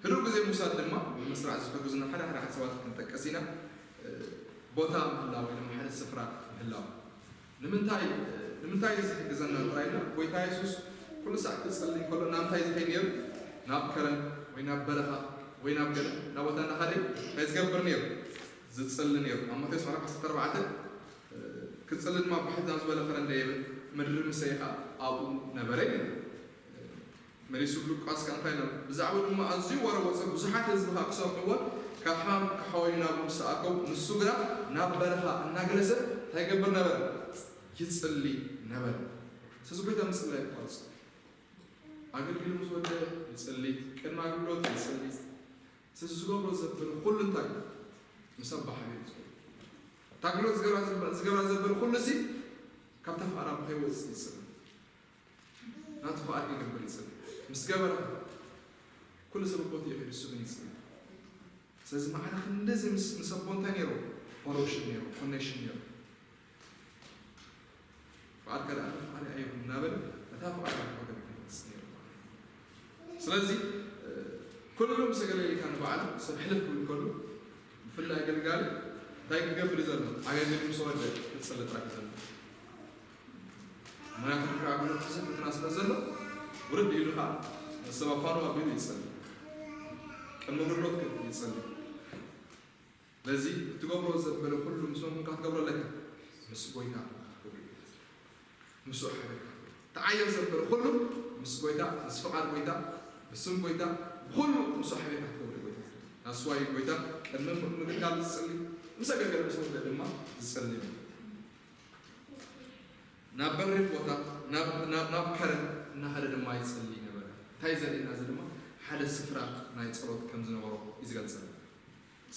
ህዱእ ግዜ ምውሳድ ድማ ንምስራዕ ዝሕግዙና ሓደ ሓደ ሓሳባት ክንጠቅስ ኢና። ቦታ ምህላው ወይ ድማ ሓደ ስፍራ ምህላው ንምንታይ ንምንታይ ዝሕግዘና ጥራይ ኢና? ጎይታ የሱስ ኩሉ ሳዕ ክጽሊ እንከሎ ናብ እንታይ ዝኸይ ነይሩ? ናብ ከረን ወይ ናብ በረኻ ወይ ናብ ገለ ናብ ቦታ እናኸደ እንታይ ዝገብር ነይሩ? ዝጽሊ ነይሩ። ኣብ ማቴዎስ ምዕራፍ ዓሰርተ ኣርባዕተ ክጽሊ ድማ ብሕት ናብ ዝበለ ከረን ደየበ ምድሪ ምሰይኻ ኣብኡ ነበረ ይብል። መሊሱ ሉቃስ ከኣ እንታይ ኢሎም? ብዛዕባ ድማ ኣዝዩ ወረ ወጸ፣ ብዙሓት ህዝቢ ከኣ ክሰምዕዎን ካብ ሕማም ክሓወዩ ናብኡ ምስ ኣተዉ፣ ንሱ ግና ናብ በረኻ እናገለሰ እንታይ ይገብር ነበረ? ይጽሊ ነበረ። ስለዚ ጎይታ ምጽላይ ኣይቋርጽ። ኣገልግሉ ምስ ወደ ይጽሊ፣ ቅድሚ ኣገልግሎት ይጽሊ። ስለዚ ዝገብሮ ዘብል ኩሉ እንታይ እዩ? ምስ ኣባ ሓቢሩ ይጽሊ። እታ ኣገልግሎት ዝገብራ ዘበ- ዝገብራ ዘብል ኩሉ ሲ ካብታ ፍቓድ ኣቦ ከይወጽእ ይጽሊ። ናቱ ፍቓድ ክገብር ይጽሊ። ምስ ገበረ ኩሉ ሰብ ቦትኡ ከይዱ እሱ ግን ይጽሊ። ስለዚ ማዕረ ክንድዚ ምስ ምስ ኣቦ እንታይ ነይሩ? ፎሎውሽፕ ነይሩ፣ ኮኔክሽን ነይሩ። ፍቓድካ ደኣ ፍቓደይ ኣይኹን እናበለ ነታ ፍቓድ ኣቦ ከይዱ ይጽሊ ነይሩ። ስለዚ ኩሉ ምስ ኣገለገልካ ንባዕሉ ሰብ ሕልፍ ክብል ከሉ ብፍላይ ኣገልጋሊ እንታይ ክገብር እዩ ዘሎ? ኣገልግል ምስ ወደ ክጽሊ ጥራሕ እዩ ዘሎ። ምኽንያቱ ድሕሪ ኣገልግሎት ብዙሕ ፈተና ስለ ዘሎ ውርድ ኢሉ ከዓ ሰብ ኣፋኑ ኣቢሉ ይጸሊ። ቅድሚ ኣገልግሎት ይጸሊ። ስለዚ እትገብሮ ዘበለ ኩሉ ምስ መን ኮንካ ክትገብሮ ኣለካ? ምስ ጎይታ ኮንካ ክትገብሮ ኣለካ። ምስኡ ሓቢርካ ትዓየር ዘበለ ኩሉ ምስ ጎይታ ምስ ፍቓድ ጎይታ ብስም ጎይታ ብኩሉ ምስኡ ሓቢርካ ክትገብሮ ጎይታ ናስዋይ ጎይታ ቅድሚ ምግልጋል ዝጸሊ ምስ ኣገልገለ ምስ ወደ ድማ ዝጸሊ እዩ። ናብ በሪኽ ቦታ ናብ ናብ ናብ ከረን እናኸደ ድማ ይጽሊ ነበረ። እንታይ ዘርእየና እዚ ድማ ሓደ ስፍራ ናይ ጸሎት ከም ዝነበሮ እዩ ዝገልጸልና።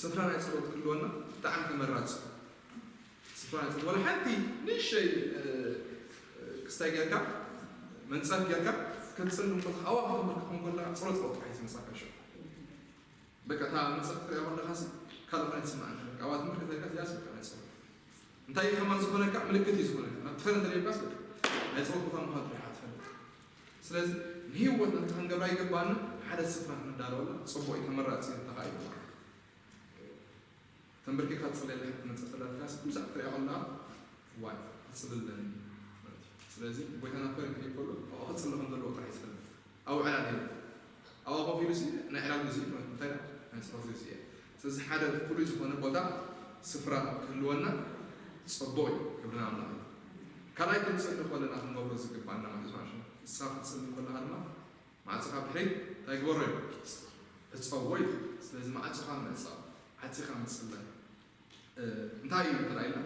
ስፍራ ናይ ጸሎት ክህልወና ብጣዕሚ ተመራጺ እዩ። ስፍራ ናይ ጸሎት ወላ ሓንቲ ንእሽተይ ክስታይ ጌርካ መንጸፍ ጌርካ ክትጽሊ እንከለኻ ኣዋ ክትብል ክትኮን ከለኻ ጸሎት ጸሎት ጥራሕ እዩ ዝመጻካ ሽዑ። በቃ እታ መጽሓፍ ክትሪኣ ከለኻሲ ካልእ ኮነ ትስምዓካ። በቃ ኣብኣ ትምህርቲ ተሪካ ያስ በቃ ናይ ጸሎት እንታይ እዩ ከማን ዝኾነካ ምልክት እዩ ዝኾነካ። ናብ ትኸረ እንተደይብካስ በቃ ናይ ጸሎት ቦታ ምዃን ጥራሕ ትፈልጥ። ስለዚ ንህይወትና እንታይ ክንገብራ ይግባና? ሓደ ስፍራ ክንዳለወላ ጽቡቕ እዩ፣ ተመራጺ እዩ፣ ተኻኢሉ ማለት እዩ። ተንበርኪኻ ትጽልየላ ሕቶ መጽሓፍ ተላልካስ ብዙሕ ክትሪኣ ከለኻ ዋይ ክጽሊ ኣለኒ ማለት እዩ። ስለዚ ጎይታ ናብ ከረ ክሪኢ ከሎ ኣብኡ ክጽሊ ከም ዘለዎ ጥራሕ እዩ ዝፈልጥ። ኣብኡ ዕላል የለን። ኣብኣ ኮፍ ኢሉ ሲ ናይ ዕላል ግዜ እዩ ማለት እንታይ ናይ ጸሎት ግዜ እያ። ስለዚ ሓደ ፍሉይ ዝኾነ ቦታ ስፍራ ክህልወና ጽቡቕ እዩ። ክብሪ ንኣምላኽ እዩ። ካልኣይ ክንጽሊ ከለና ክንገብሮ ዝግባና ማለት እዩ ማለት እዩ። ንስኻ ክትጽሊ ከለኻ ድማ ማዕጽኻ ብድሕሪት እንታይ ግበሮ እዩ? ዕጸዎ እዩ። ስለዚ ማዕጽኻ ምዕጻው፣ ዓጺኻ ምጽላይ። እንታይ እዩ ተራኢልና?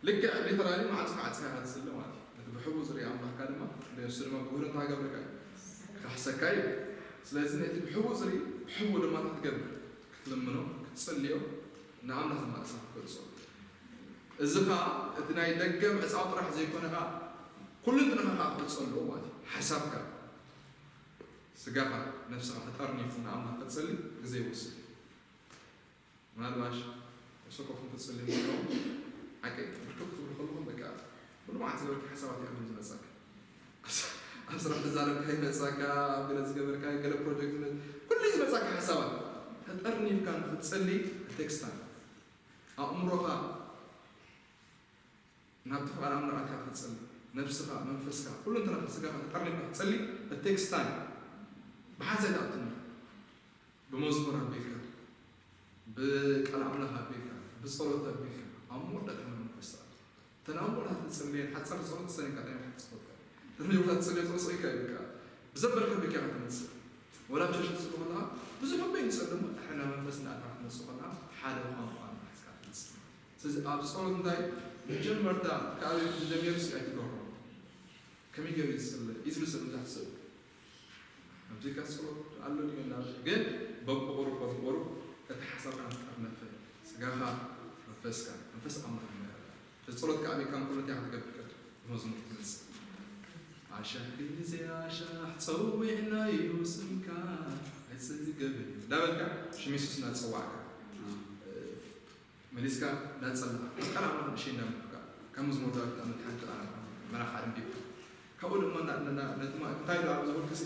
ልክዕ ሊተራሊ ማዕጽኻ ዓጺኻ ኢኻ ትጽሊ ማለት እዩ። ነቲ ብሕቡእ ዝርኢ ኣምላኽካ ድማ ንሱ ድማ ብውህደት እንታይ ክገብረካ እዩ? ክኻሕሰካ እዩ። ስለዚ ነቲ ብሕቡእ ዝርኢ ብሕቡእ ድማ እንታይ ክትገብር? ክትልምኖ፣ ክትጸልዮ፣ ንኣምላኽ ድማ ርእስኻ ክትገልጾ። እዚ ኸኣ እቲ ናይ ደገ ምዕጻው ጥራሕ ዘይኮነ ኸኣ ኩሉ እንትንኻ ኸኣ ክትገልጾ ኣለዎ ማለት እዩ። ሓሳብካ፣ ስጋኻ፣ ነፍስኻ ተጠርኒፉ ንኣምላኽ ክትጸሊ ግዜ ይወስድ። ምናልባሽ ነብሰ ኮፍኩም ክትጽልዩ ከለኹም ሓቂ ብርክት ክትብሉ ከለኹም በቃ ብልምዓት ዝበልካ ሓሳባት እዮም ዝመጻካ። ኣብ ስራሕ ተዛረብካ ይመጻካ፣ ኣብ ገለ ዝገበርካ ገለ ፕሮጀክት ይመ- ኩሉ ዝመጻካ ሓሳባት ተጠርኒፍካ ንክትጸሊ ቴክስታ ኣእምሮኻ ናብቲ ፍቓድ ኣምላኽ ኣትካ ክትጸሊ፣ ነብስኻ፣ መንፈስካ፣ ኩሉ እንትናኻ ስጋኻ ተጠርኒፍካ ክትጸሊ ቴክስታ ብሓንሳእ ትኣትኒ። ብመዝሙር ኣቢልካ፣ ብቃል ኣምላኽ ኣቢልካ፣ ብጸሎት ኣቢልካ፣ ኣብ መወዳእታ ናብ መንፈስ ትኣቱ። እተን ኣብ መወዳእታ ትጽልየን ሓጻር ጸሎት ተሰኒካ፣ ናይ ሓጻር ጸሎት እተን ኣብ መወዳእታ ትጽልዮ ጸሎት ኢልካ እዩ በቃ። ብዘበልካ ኣቢልካ ኢኻ ትመጽእ። ወላ ኣብ ቸርች ትጽሊ ከለኻ፣ ብዙሕ እኮ እዩ ዝጸልም፣ ድሕሪ ናብ መንፈስ እንዳኣተኻ ክትመጽእ ከለኻ፣ ሓደ ቋንቋ እንዳሓዝካ ትመጽእ። ስለዚ ኣብ ጸሎት እንታይ መጀመርታ ካብ ኣበይ ከም ዝጀምር ሲ ኣይትገብሮ። ከመይ ገይሩ እዩ ዝጽሊ? እዩ ዝብል ሰብ ብዙሕ ትስእሉ። ኣብዚ ከ ጸሎት ኣሎ ድዩ? እናበለ ግን በብቑሩብ በብቑሩብ እቲ ሓሳብካ ንኽጠርነፈ፣ ስጋኻ፣ መንፈስካ፣ መንፈስ ኣምላኽ ይመርሕ። እዚ ጸሎት ከኣ ኣበይ ከም ኩሉ እንታይ ክትገብር ከ? መዝሙር ትመጽእ። ኣሻሕ ግዜ ኣሻሕ ጸዊዕናዩ ስምካ ኣይጽገብን እዩ። እንዳበልካ ሽም የሱስ እናጸዋዕካ። መሊስካ እንዳጸለኻ፣ ቃል ኣምላኽ ንእሽተይ እንዳንበብካ፣ ካብ መዝሙር ዳዊት ንኣብነት ሓንቲ ቃል ኣምላኽ፣ ምዕራፍ ሓደ ኣንቢብካ፣ ካብኡ ድማ እንዳ-፣ እንዳ-፣ እንዳ-፣ ነቲ ማ-፣ እንታይ ኢሉ ኣብ ዝብል ክሲ፣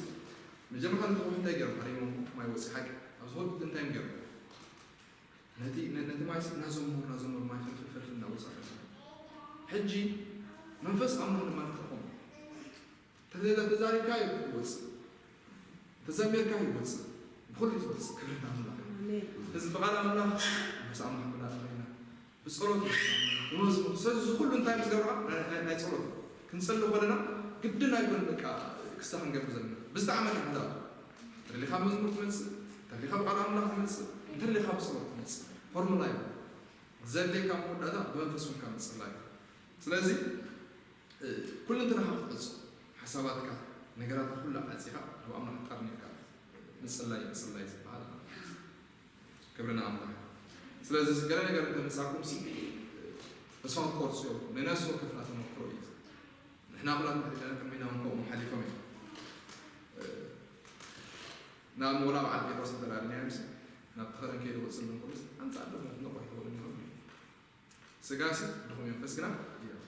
መጀመርታ ነቲ ከውሒ እንታይ ገይሮም? ሃሪሞም ማይ ወጺኡ ሓቂ። ኣብ ዝኸዱ እንታይ እዮም ገይሮም? ነቲ፣ ነ-፣ ነቲ ማይ ሲ እናዘመሩ፣ እናዘመሩ ማይ ፈልፍል፣ ፈልፍል እናወጻ ፈልፍል። ሕጂ መንፈስ ኣምላኽ ድማ ልክዕኹም። ተዘ-፣ ተዛሪብካዮ ይወጽእ፣ ተዘሚርካዮ ይወጽእ፣ ብኹሉ እዩ ዝወጽእ። ክብሪ ንኣምላኽ እዩ። ኣሜን። እዚ ብቓል ኣምላኽ፣ መንፈስ ኣምላኽ ብናትና ኢና። ብጸሎት፣ ብመዝሙር፣ ስለዚ እዚ ኩሉ እንታይ ምስ ገብርካ? ናይ፣ ናይ፣ ናይ ጸሎት ክንጸሊ ከለና ግድን ኣይኮነ በቃ ክስታ ክንገብር ዘለና። ብዝተዓመተ ሓዳር ተደሊኻ መዝሙር ትመጽእ፣ ተደሊኻ ብቓል ኣምላኽ ትመጽእ፣ እንተደሊኻ ብጸሎት ትመጽእ። ፎርሙላ እዩ። ዘድልየካ መወዳእታ ብመንፈስ ኮንካ ምጽላይ። ስለዚ ኩሉ እንትናኻ ክትዕጾ፣ ሓሳባትካ፣ ነገራትካ ኩሉ ዓጺኻ፣ ናብ ኣምላኽ ጠርኒፍካ ምጽላይ፣ ምጽላይ ዝበሃል። ክብሪ ንኣምላኽ። ስለዚ ገለ ነገር እንተመጻኩም ሲ፣ ተስፋ ክትቆርጹ እዮም። ናይ ነፍሲ ወከፍና ተመክሮ እዩ። ንሕና ኩላትና ኢልና ቅድሚና እውን ከምኡ ሓሊፎም እዮም። ናብ ወላ በዓል ጴጥሮስ እንተራእናዮም ሲ፣ ናብ ተኸረን ከይዱ ቅጽል እንከሎስ፣ ኣንጻር ደሞ ነቑሕ ይኸውን እዮም። ስጋ ሲ ድኹም እዩ፣ መንፈስ ግና ህያው።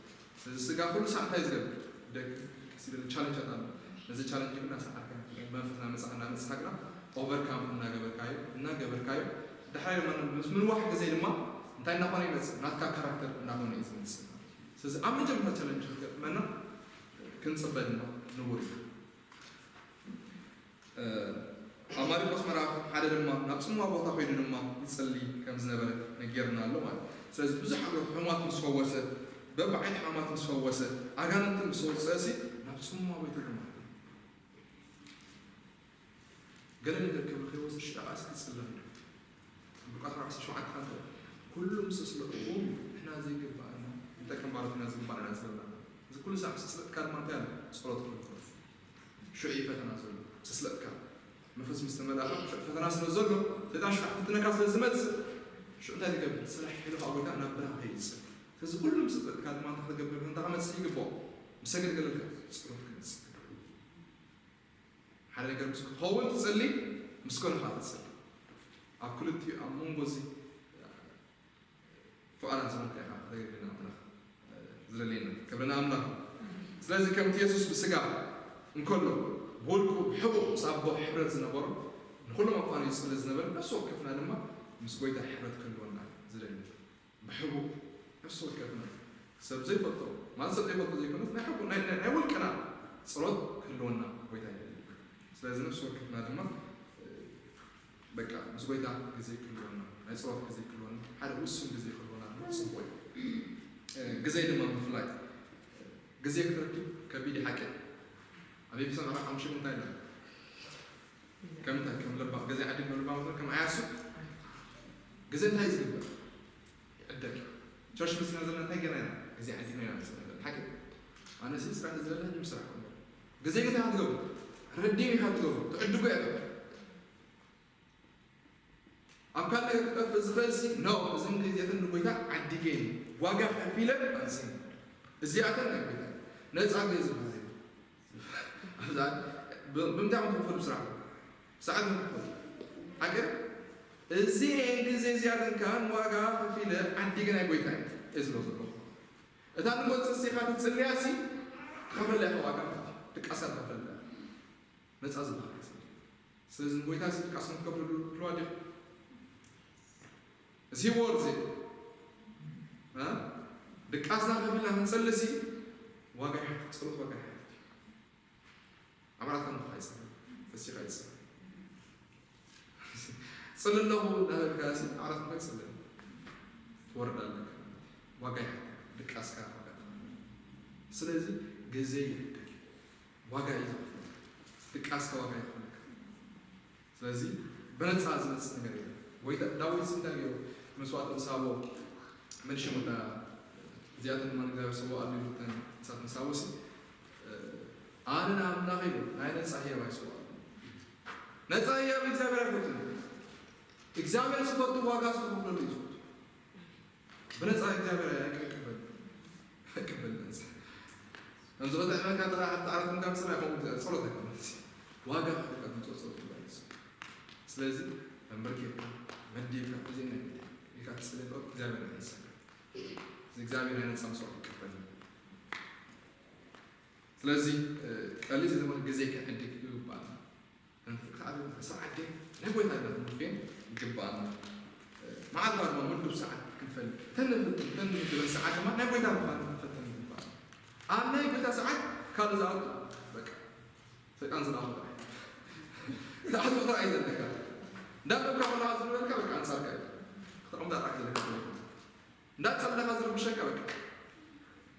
ስለዚ ስጋ ኩሉ ሳዕ እንታይ ዝገብር? ደክ-፣ ቀስ ኢሉ ቻለንጃት ኣሎ። ነዚ ቻለንጅ ግን እናሰዓርካ፣ መንፈስ እናመጻኻ፣ እናመጻኻ ግና ኦቨርካም እናገበርካዮ፣ እናገበርካዮ፣ ድሓር ድማ ምስ ምንዋሕ ግዜ ድማ እንታይ እናኾነ ይመጽእ? ናትካ ካራክተር እናኾነ እዩ ዝመጽእ። ስለዚ ኣብ መጀመርታ ቻለንጅ ክገጥመና ክንጽበ ድማ ንቡር እዩ። ኣብ ማርቆስ ምዕራፍ ሓደ ድማ ናብ ጽምዋ ቦታ ከይዱ ድማ ይጸሊ ከም ዝነበረ ነጊርና ኣሎ ማለት እዩ። ስለዚ ብዙሕ ኣገር ሕሙማት ምስ ፈወሰ፣ በብዓይነት ሕሙማት ምስ ፈወሰ፣ ኣጋንንቲ ምስ ኣውጸአ ሲ ናብ ጽምዋ ቤቱ ድማ ገለ ነገር ክብሪ ከይወስድ ሽዑ ቃልሲ ክጽለ ኢሉ። ሉቃስ ምዕራፍ ዓሰርተ ሸውዓተ ሓንቲ ኩሉ ምስ ኣስለጥኩም ንሕና ዘይግባእና እንታይ ከም ባሮትና ዝግባእና ዝበልና። እዚ ኩሉ ሳዕ ምስ ኣስለጥካ ድማ እንታይ ኣሎ? ጸሎት ክህሉ። ሽዑ እዩ ፈተና ዘሎ። ምስ ኣስለጥካ መንፈስ ምስ ተመላእካ ሽዑ ፈተና ስለ ዘሎ ሰይጣን ሽዑ ክፍትነካ ስለ ዝመጽእ ሽዑ እንታይ ትገብር? ስራሕ ሒሉ ካብ ጎይታ ናብ ብርሃን ከይድ ይጽል። ስለዚ ኩሉ ምስ ኣስለጥካ ድማ እንታይ ክትገብር? እንታይ ክመጽእ ይግብኦ? ምስ ኣገልገለልካ ጸሎት ክመጽእ። ሓደ ነገር ምስ ክኸውን ትጸሊ፣ ምስ ኮነ ኸዓ ትጸሊ። ኣብ ክልቲኡ ኣብ መንጎ እዚ ፍቓዳት ዝኾንካ ኢኻ ከተገልግል ንኣምላኽ ዝደልየና። ክብሪ ንኣምላኽ። ስለዚ ከምቲ የሱስ ብስጋ እንከሎ ብውልቁ ብሕቡእ ምስ ኣቦ ሕብረት ዝነበሮ ንኹሎም ኣፋንዩ ዝጸሊ ዝነበረ ነፍሲ ወከፍና ድማ ምስ ጎይታ ሕብረት ክህልወና ዝደሊ። ብሕቡእ ነፍሲ ወከፍና ሰብ ዘይፈልጦ ማለት ሰብ ዘይፈልጦ ዘይኮነስ ናይ ሕቡእ ናይ ናይ ናይ ውልቅና ጸሎት ክህልወና ጎይታ ይደሊ። ስለዚ ነፍሲ ወከፍና ድማ በቃ ምስ ጎይታ ግዜ ክህልወና ናይ ጸሎት ግዜ ክህልወና ሓደ ውሱን ግዜ ክህልወና ድማ ጽቡቕ እዩ። ግዜ ድማ ምፍላይ ግዜ ክትረክብ ከቢድ እዩ ሓቂ። ኣብ ኤፌሶን ምዕራፍ ሓሙሽተ እንታይ ይላል? ከም እንታይ ከም ለባ ገዜ ዓዲ ከም ለባ መሰል ከም ዓያሱ ግዜ እንታይ ዝግበር ይዕደግ። ቸርች ምስና ዘለና እንታይ ገና ኢና ግዜ ዓዲ ኢና ዘለና ዘለና ሓቂ። ኣነ ሲ ስራሕ ዝለለ ሕጂ ምስራሕ እኮ ግዜ ግን እንታይ ክትገብሩ ረዲም ኢኻ ትገብሩ ትዕድጎ እያ። ኣብ ካልእ ነገር ክጠፍእ ዝኽእል ሲ ነው። እዞም ግዜትን ንጎይታ ዓዲገ ዋጋ ከፊለ ኣንስን እዚኣተን ናይ ጎይታ ነፃ ግዜ ዝበሃል ኣብዛ ብምንታይ ትኽፈሉ ስራሕ ሰዓት ትኽፈሉ ሓገር እዚኤን ግዜ እዚኣተን ከኣን ዋጋ ከፊለ ዓዲገ ናይ ጎይታ እየ ዝብሎ ዘለኹ። እታ ንጎት ጽስኻ ትጽልያ ሲ ትኸፍለላ ኢኻ ዋጋ ድቃሳ ትኸፍለላ ነፃ ዝበሃል ስለዚ ንጎይታ ሲ ድቃስኩም ትከፍሉ ትልዋ ዲኹ እዚ ወርዚ ድቃስና ከፊልና ክንጸልሲ ዋጋ ይሓትት ጸሎት ዋጋ ይሓትት ኣብ ዓራት ከም ካ ይጸል ፈሲኻ ይጸል ጽል ኣለኹ እንዳበልካ ሲ ዓራት ካ ይጸል ትወርድ ኣለካ ዋጋ ይሓትት ድቃስካ ዋጋ ስለዚ ግዜ ይሕደግ ዋጋ እዩ ዝኸፍል ድቃስካ ዋጋ ይኸፍለካ ስለዚ ብነፃ ዝመፅእ ነገር የለን። ወይ ዳዊት እንታይ ገይሩ መስዋዕቲ ምስ ሃቦ መልሽም ወዳ እዚኣተን ድማ እግዚኣብሔር ሰው ኣሉ ተን እሳት ምስ ሃቦ ሲ ኣነ ንኣምላኽ ኢሉ ናይ ነፃ ህያብ ኣይስዋእ ነፃ ህያብ እግዚኣብሔር ኣይፈቱን እግዚኣብሔር ዝፈቱ ዋጋ ዝተኸፍለሉ እዩ ዝፈቱ ብነፃ እግዚኣብሔር ኣይቅበል ኣይቅበል ነፃ ከም ዝኸተዕመካ ጥራሕ ኣብቲ ዓራት ምንካብ ስራ ይኸውን እግዚኣብሔር ጸሎት ኣይኮነን ዋጋ ከፍልካ ትምፅኦ ጸሎት ይባል ስለዚ ተንበርኪካ መዲብካ እዚ ናይ ቤት ኢልካ ትፅሊ ጸሎት እግዚኣብሔር ኣይሰካ እዚ እግዚኣብሔር ናይ ነፃ መስዋዕት ይቀበል ስለዚ ቀሊል ዝኾነ ግዜ ከዕድግ ይግባል ሰዓት ናይ ጎይታ ኢና ክንወፍየን ይግባኣና መዓልታ ድማ ምዱብ ሰዓት ክንፈልጥ እተን ንፈልጥ እተን ንፈልጥ ሰዓት ድማ ናይ ጎይታ ምዃኑ ክንፈተን ይግባኣና ኣብ ናይ ጎይታ ሰዓት ካልእ ዝኣቱ በቃ ሰይጣን ዝለኣኹ ጥራይ ዝኣቱ ጥራይ ዘለካ እንዳበብካ ከለካ ዝብለካ በቃ ኣንጻርካ እዩ ክትዕምዳ ጥራሕ ዘለካ እንዳጸለኻ ዝርብሸካ በቃ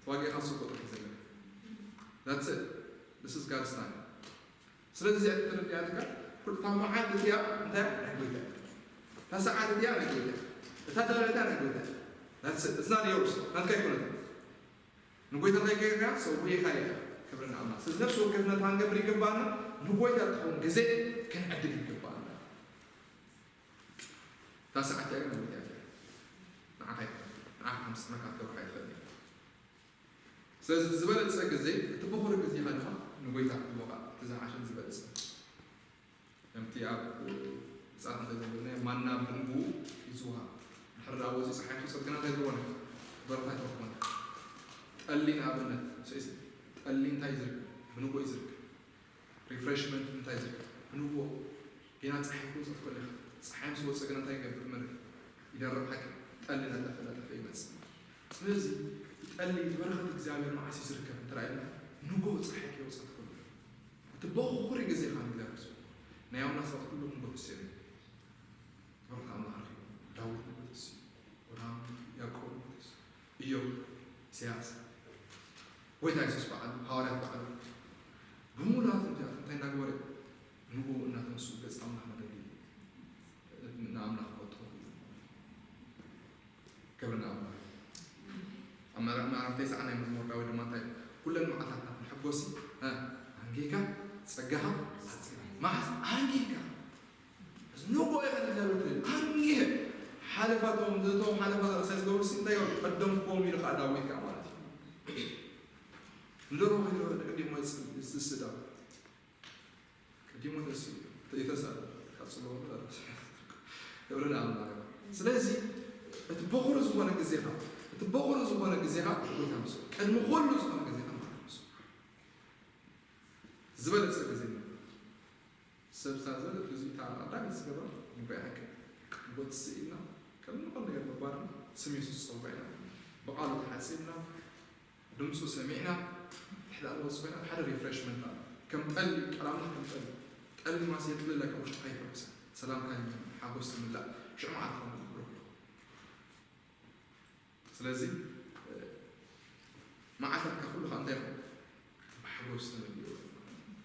ተዋጊእኻ ስቆ ጥራሕ ዘለካ that's it this is God's time ስለዚ እዚኣ ትርድያ ትካ ኩልታ መዓልቲ እቲኣ እንታይ ናይ ጎይታ እታ ሰዓት እቲኣ ናይ ጎይታ እታ ደረጃ ናይ ጎይታ that's it it's not yours ናትካ ይኮነት ንጎይታ እንታይ ገይርካ ሰዊእካ እያ ክብሪ ንኣምላኽ ስለዚ ነፍሲ ወከፍና እንታይ ክንገብር ይግባና ንጎይታ ትኸውን ግዜ ክንዕድግ ይግባና እታ ሰዓት እያ ግን ንጎይታ እያ ንዓኻ ይኮነት ንዓኻ ከም ስመካ ክትገብርካ ይኽእል እዩ ስለዚ ዝበለጸ ግዜ እቲ በኹሪ ግዜኻ ድማ ንጎይታ ክትቦኻ እቲ ዝሓሸን ዝበለጸ ከምቲ ኣብ ብጻት እንተ ዘበልና ማና ብንቡ ይዝውሃ ድሕሪ ዳኣ ወፂ ፀሓይ ትውፀት ግና እንታይ ትኾነ በረታ ኣይትረክቦን ጠሊ ንኣብነት ስእሲ ጠሊ እንታይ ዝርከብ ብንጎ እዩ ዝርከብ refreshment እንታይ ዝርከብ ብንጎ ጌና ፀሓይ ክወፀት ከለኻ ፀሓይ ምስ ወፀ ግና እንታይ ይገብር መሬት ይደርቕ ሓቂ ጠሊ ነጠፈ ነጠፈ ይመፅእ ስለዚ ጠሊ በረኸት እግዚኣብሔር መዓስ እዩ ዝርከብ እንተራእየና ንጎ ፀሓይ ከይወፀት ከሎ እቲ በኹሪ ግዜኻ ንእግዚኣብሔር ስብሖ። ናይ ኣምላኽ ሰባት ኩሎም ንጎ ተሲኦም እዮም። ትምህርቲ ኣምላኽ ረኺቦም። ዳዊት ንጎ ተሲኡ። ኣብርሃም፣ ያዕቆብ ንጎ ተሲኡ። ኢዮብ፣ ኢሳያስ፣ ጎይታ የሱስ በዓሉ፣ ሃዋርያት በዓሉ ብምሉኣት እዚኣቶም እንታይ እናገበሩ እዮም? ንጎ እናተንስኡ ገጽ ኣምላኽ መደዲ ንኣምላኽ ክፈልጡ ክኽእሉ እዮም። ክብሪ ንኣምላኽ። ኣብ ምዕራፍ ምዕራፍ ተስዓ ናይ መዝሙር ዳዊት ድማ እንታይ ኩለን መዓልታትና ክንሕጎስ ኣንጊህካ ጸጋኻ ኣጽግብ። መዓስ ኣንጊህካ ንጎ ኢኻ ንእግዚኣብሔር ትብል ኣንጊህ ሓለፋቶም እቶም ሓለፋ ርእሳይ ዝገብሩ ሲ እንታይ ይበሉ ቀደምክዎም ኢሉ ከዓ ዳዊት ከዓ ማለት እዩ ንደሮ ከይድሮ ደቂ ዲሞ ዝስዳ ቅዲሞ ተሲኡ ተይተሳለ ቀጽሎ ክብሪ ንኣምላኽ ስለዚ እቲ በኹሪ ዝኾነ ግዜኻ እቲ በኹሪ ዝኾነ ግዜኻ ጎይታ ምስ ቅድሚ ኩሉ ዝኾነ ግዜኻ ማለት ምስ ዝበለጸ ግዜ ሰብ ስታ ዝበለ እዚ እታ ኣዳሚ ዝገበረ ንጎይ ሓቂ ቦት ስኢልና ከም ንኹሉ ነገር መባርና ስም የሱስ ጸውዕና ብቃሉ ተሓጺብና ድምፁ ሰሚዕና ትሕቲ ኣልቦ ዝኮይና ሓደ ሪፍሬሽመንት ኣሎ ከም ጠሊ ቀላምና ከም ጠሊ ጠሊ ማስ የጥልለካ ውሽጥካ ይፈውሰ ሰላምካ ይመ ሓጎስ ትምላእ ሽዑ መዓልትካ ምብርህ ኣለኹ ስለዚ መዓልታትካ ኩሉ ከዓ እንታይ ይኸውን ብሓጎስ ተመሊኡ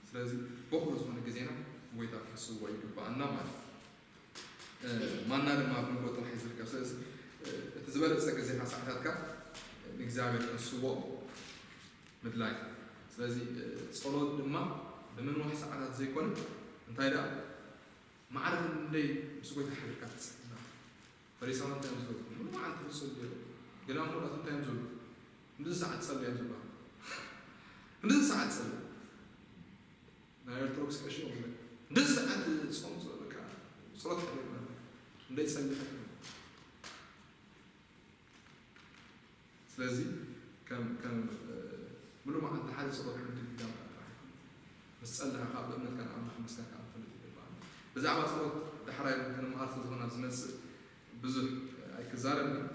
ስለዚ በኩሉ ዝኾነ ግዜና ጎይታ ክሕስዎ ይግባኣና ማለት እዩ ማና ድማ ኣብ ንጎ ጥራሕ እዩ ዝርከብ ስለዚ እቲ ዝበለፀ ግዜካ ሰዓታትካ ንእግዚኣብሔር ክንስዎ ምድላይ ስለዚ ፀሎት ድማ ብምንዋሕ ሰዓታት ዘይኮነ እንታይ ደኣ ማዕረ ክንደይ ምስ ጎይታ ሓቢርካ ትፅልና ፈሪሳውያን እንታይ እዮም ዝገብሩ? ሙሉ መዓልቲ ክጽልዩ እዮም። ገለ ኣቦታት እንታይ እዮም ዝብሉ? ክንድዚ ሰዓት ጸልዩ እዮም ዝበሃሉ። ክንድዚ ሰዓት ጸልዩ። ናይ ኦርቶዶክስ ቀሺ እዮም ዝብሉ። ክንድዚ ሰዓት ጾም ጸ-፣ በቃ ጸሎት ሓዲርና። ክንደይ ጸሊኻ? ስለዚ ከም፣ ከም፣ እ፣ ሙሉእ መዓልቲ ሓደ ጸሎት ሓንቲ ግዳም ጥራሕ ኣይኮነን። ምስ ጸለኻ ከኣ ብእምነትካ ንኣምላኽ ምስጋንካ ክትፈልጥ ይግባእ። ብዛዕባ ጸሎት ዳሕራይ እውን ክንመሃር ስለ ዝኾና ዝመጽእ ብዙሕ ኣይክዛረብን።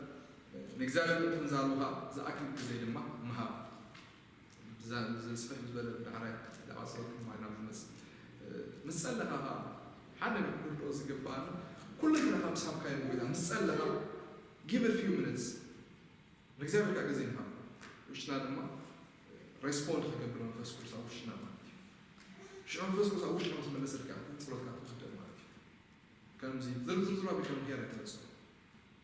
ንእግዚኣብሔር ምእንቲ ክንዛረቦ ከኣ ዝኣክል ግዜ ድማ ምሃብ። ብዛ-፣ ብዝስፍሕ ዝበለ ዳሕራይ ብዛዕባ ጸሎት ክንመሃር ኢና ዝመጽእ። ምስ ጸለኻ ከኣ ሓደ ነገር ክንርድኦ ዝግባኣና፣ ኩሉ ግዜ ካብ ምስ ሃብካዮ ንጎይታ፣ ምስ ጸለኻ፣ give a few minutes ንእግዚኣብሔር ከኣ ግዜ ንሃብ። ውሽጥና ድማ ሬስፖንድ ክገብር መንፈስ ቅዱስ ኣብ ውሽጥና ማለት እዩ። ሽዑ መንፈስ ቅዱስ ኣብ ውሽጥና ምስ መለሰልካ፣ ጸሎትካ ትውደእ ማለት እዩ። ከምዚ ዝርዝር ዝርዝር ኣቢልካ ምክያድ ኣይትመጽእ።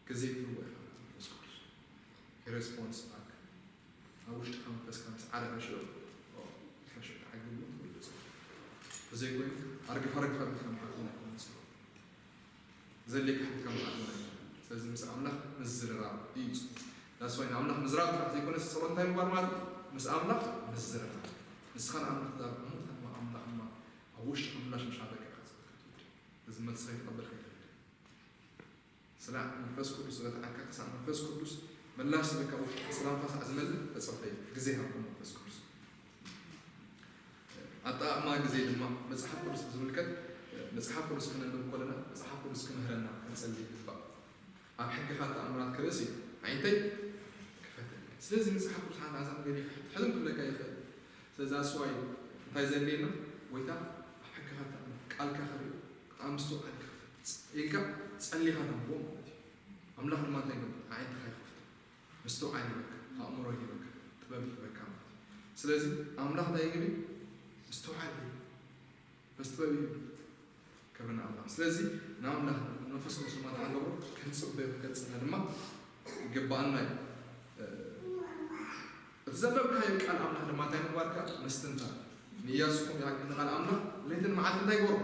ግዜ ትህቦ ኢኻ ነቲ መንፈስ ቅዱስ። He responds back። ኣብ ውሽጥካ መንፈስካ ምስ ዓረፈ ሽዑ፣ ኦ፣ ኢልካ ሽዑ ተዓጊቡ ትውድእ ጸሎት። ተዘይኮይኑ፣ ኣርግፍ ኣርግፍ ኣቢልካ ምሓዝ እውን ኣይኮነን ጸሎት። ዘድልየካ ሓቲትካ ምሓዝ እውን ኣይኮነን። ስለዚ ምስ ኣምላኽ ምዝርራብ እዩ ጸሎት። That's why ንኣምላኽ ምዝራብ ጥራሕ ዘይኮነስ ጸሎት እንታይ ምግባር ማለት እዩ? ምስ ኣምላኽ ምዝርራብ። ንስኻ ንኣምላኽ ትዛረብ፣ እሞ እታ ድማ ኣምላኽ ድማ ኣብ ውሽጥኻ ምላሽ ምስ ሃበካ ኢኻ ጸሎትካ ትውድእ። እዚ መልሲ ከይተቐበልካ ኣይትኸድን። ስለ መንፈስ ቅዱስ ዝረትዓካ ክሳዕ መንፈስ ቅዱስ ምላሽ ዝህበካ ውሽጥኻ ሰላም ክሳዕ ዝመልእ ተጸበይ። ግዜ ሃብኩም መንፈስ ቅዱስ። ኣጠቓቕማ ግዜ ድማ መጽሓፍ ቅዱስ ብዝምልከት መጽሓፍ ቅዱስ ክነንብብ ከለና መጽሓፍ ቅዱስ ክምህረና ክንጸሊ ይግባእ። ኣብ ሕግኻ ተኣምራት ክርእስ እዩ፣ ኣዒንተይ ክፈተኒ። ስለዚ መጽሓፍ ቅዱስ ሓንቲ ሓሳብ ገለ ሕልም ክብለካ ይኽእል። ስለዚ ኣስዋይ እንታይ ዘድልየና? ጎይታ ኣብ ሕግኻ ተኣምር፣ ቃልካ ክርኢ፣ ኣብ ምስትውዓል ኢኻ ኢልካ ጸሊኻ ተንብቦ ማለት እዩ። ኣምላኽ ድማ እንታይ ይገብር? ኣዒንትኻ ይኸፍቶ፣ ምስትውዓል ይህበካ፣ ኣእምሮ ይህበካ፣ ጥበብ ይህበካ ማለት እዩ። ስለዚ ኣምላኽ እንታይ ይህብ? ምስትውዓል ይህብ። በዚ ጥበብ እዩ ክብሪ ንኣምላኽ። ስለዚ ንኣምላኽ መንፈስ ቅዱስ ድማ እንታይ ክንገብሮ? ክንጽበዮ፣ ክንገጽና ድማ ይግባኣና እዩ። እቲ ዘንበብካዮ ቃል ኣምላኽ ድማ እንታይ ምግባርካ? ምስትንታን። ንኢያሱ ከምኡ ይሓግዝ ንቓል ኣምላኽ ለይትን መዓልትን እንታይ ግበሮ?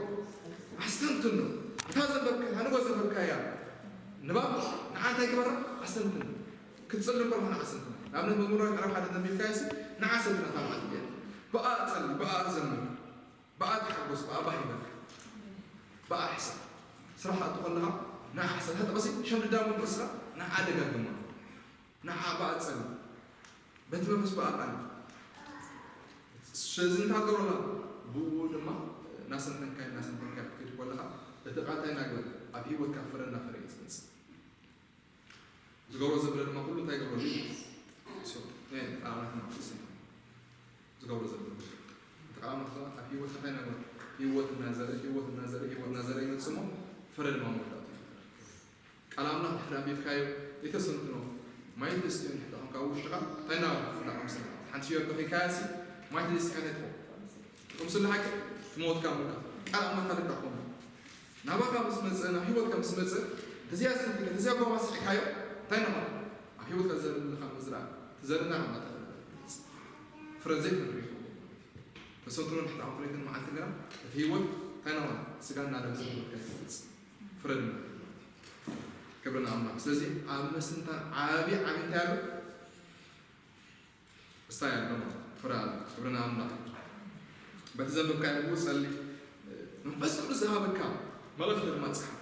ኣስተንትኖ። እታ ዘንበብካያ፣ ንጎ ዘንበብካያ ንባብ ንዓ እንታይ ግበራ? ኣስተንትኖ። ክትጽሊ ከለኻ ንዓ ኣስተንትኖ። ንኣብነት መዝሙር ዳዊት ዕራፍ ሓደ ዘንቢብካያ ሲ ንዓ ኣስተንትና እታ መዓልቲ እያ። ብኣ ጸሊ፣ ብኣ ዘምር፣ ብኣ ተሓጎስ፣ ብኣ ባህ ይበልካ። ብኣ ሕሰብ። ስራሕ ኣቱ ከለኻ ንዓ ሕሰብ። እታ ጠቐሲ ሸምድዳ ምን ርእስኻ ንዓ ደጋግማ። ንዓ ብኣ ጸሊ። በቲ መንፈስ ብኣ ቃል። ስለዚ እንታይ ትገብረላ? ብኡ ድማ እናሰንተንካዮ፣ እናሰንተንካዮ ክትከይድ ከለኻ፣ እቲ ቃል እንታይ እናገበረ? ኣብ ህይወትካ ፍረ እናፈረየ እዩ ዝመጽእ። ዝገብሮ ዘበለ ድማ ኩሉ እንታይ ይገብረሉ? ሶ፣ ናይ ቃል ኣምላኽ ድማ ክስንቶ። ዝገብሮ ዘበለ። እቲ ቃል ኣምላኽ ድማ ኣብ ህይወትካ እንታይ እናገበረ? ህይወት እናዘርአ፣ ህይወት እናዘርአ፣ ህይወት እናዘርአ ይመጽእ እሞ፣ ፍረ ድማ መወዳእታ ይፈጥር። ቃል ኣምላኽ ድሕሪ ኣንቢብካዮ፣ ዘይተሰንትኖ ማይ ተስትዮ እንድሕር ደኣ ኮንካ ኣብ ውሽጥኻ፣ እንታይ እናበልካ ትቕምስላ? ሓንቲ ሽወር ተኺልካያሲ፣ ማይ ተደሲካ እንታይ ትኸውን? ትቕምስላ ሓቂ? ትመውትካ ምውዳእ። ቃል ኣምላኽ ካልእ እንታይ ክኸውን? ናባኻ ምስ መጸ፣ ናብ ህይወትካ ምስ መጸ፣ እንተዚኣ ኣስተንቲካ፣ እንተዚኣ ጓማ ስሒካዮ፣ እንታይ እናኾነ? ኣብ ህይወትካ ዝዘርእ ዘለኻ ምዝራእ፣ እቲ ዘርእና ከም ኣጠፈ ፍረ ዘይፈሪ ይኸውን። ተሰንትኖ እንድሕር ደኣ ኮንካ ለይትን መዓልትን ግና፣ እቲ ህይወት እንታይ እናኾነ? ስጋና ደም ዝህይወትካ ይመጽእ። ፍረ ድማ ክብሪ ንኣምላኽ። ስለዚ ኣብ ምስትንታን ዓቢ ዓቢ እንታይ ኣሎ? እስታይ ኣሎ ማለት ፍረ ኣሎ። ክብሪ ንኣምላኽ። በቲ ዘንበብካዮ ብኡ ጸሊ። መንፈስ ቅዱስ ዝሃበካ መልእኽቲ ድማ ጽሓፍ።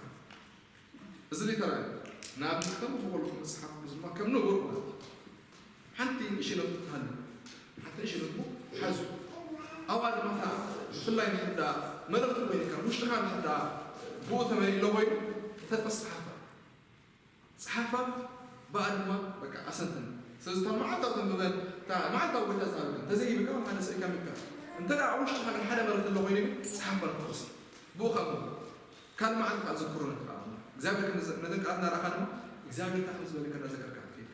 እዚ ሊተራል ንኣብነት ከም ዝበልኩ መጽሓፍ ቅዱስ ድማ ከም ንቡር ማለት እዩ። ሓንቲ ንእሽቶ ነጥቢ ትሃሉ። ሓንቲ ንእሽቶ ነጥቢ ሓዙ። ኣብኣ ድማ እታ ብፍላይ እንድሕር ደኣ መልእኽቲ ኮይኑካ፣ ውሽጥኻ እንድሕር ደኣ ብኡ ተመሊኡ ኣሎ ኮይኑ፣ ተጠቅስ ጸሓፋ። ጸሓፋ፣ ብኣ ድማ በቃ ኣሰንትን። ስለዚ እታ መዓልታዊ ተንብበን፣ እታ መዓልታዊ ጎይታ ዝሃበካ፣ እንተዘይሂብካ፣ ሓደ ሰብ ኢካ ምካ። እንተ ደኣ ኣብ ውሽጥኻ ግን ሓደ መልእኽቲ ኣሎ ኮይኑ ግን፣ ጸሓፋ ንክትቕሲ። ብኡ ካብ ካልእ መዓልቲ ከኣ ዘክሮ ነቲ ቃል ኣምላኽ። እግዚኣብሔር ከም ዘ-፣ ነተን ቃላት እናረኣኻ ድማ፣ እግዚኣብሔር እንታይ ከም ዝበለካ እናዘከርካ ክትከይድ።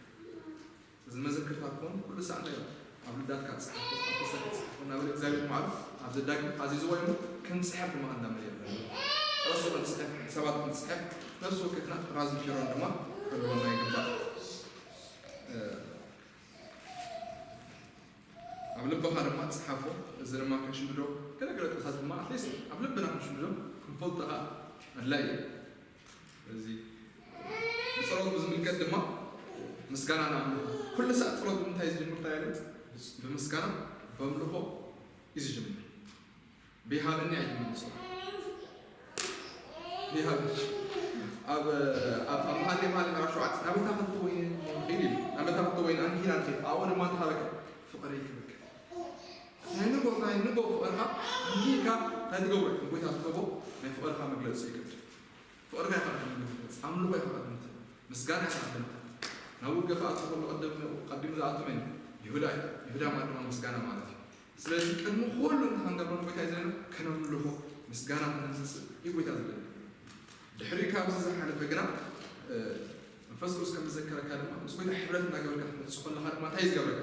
እዚ መዘክርታ ክኸውን ኩሉ ሳዕ እንታይ እዩ? ኣብ ልዳትካ ጽሓፎ፣ ኣብ ተሰሪ ጽሓፎ እናበለ እግዚኣብሔር ባዕሉ ኣብ ዘዳግም ኣዚዝዎ እዩ። ክንጽሕፍ ድማ እንዳመየ ኣለና። ጥቕሲ ክንጽሕፍ፣ ሰባት ክንጽሕፍ፣ ነፍሲ ወከፍና ጥራዝን ቢሮን ድማ ክህልወና ይግባእ። እ፣ ኣብ ልብኻ ድማ ጽሓፎ። እዚ ድማ ክንሽምድዶ፣ ገለ ገለ ጥቕሳት ድማ ኣትሊስት ኣብ ልብና ክንሽምድዶ ክንፈልጦ ኸኣ ኣድላዪ እዩ። ስለዚ ድማ ምስጋና ንኣምልኾ። ኩሉ ሰዓት ጸሎት ብምንታይ ዝጅምር? እንታይ ኢሉ? ብምስጋና፣ በምልኾ እዩ ዝጅምር። ብይሃበኒ ኣይጅምር ጸሎት። ብይሃበኒ። ኣብ ኣብ ኣብ መሃሌ መሃሌ ምዕራፍ ሸውዓተ፣ ናበታ ክልተ ወይኒ ኺድ ኢሉ፣ ናበታ ክልተ ወይኒ ኣንኪና ንኺድ፣ ኣብኡ ድማ እንታይ ሃበካ? ፍቕረይ ክብካ። ናይ ንጎ ናይ ንጎ ፍቕርካ ኣንኪካ እንታይ ትገብሮ? ንጎይታ ትህቦ ናይ ፍቕርካ መግለጺ ይገብር። ፍቕርካ ይኸዕል፣ ኣምልኾ ይኸዕል፣ ምስጋና ይኸዕል። ናብ ውግእ ክኣቱ ከሎ ቀደም ቀዲሙ ዝኣቱ መን እዩ? ይሁዳ እዩ። ይሁዳ ማለት ድማ ምስጋና ማለት እዩ። ስለዚ ቅድሚ ኩሉ እንታይ ክንገብሮ ንጎይታ እዩ ዘለና? ከነምልኾ፣ ምስጋና ከነምስል እዩ ጎይታ ዘለና። ድሕሪ ካብዚ ዝሓለፈ ግና እ፣ መንፈስ ቅዱስ ከም ዝዘከረካ ድማ ምስ ጎይታ ሕብረት እናገበርካ ክትመጽእ ከለኻ ድማ እንታይ እዩ ዝገብረካ?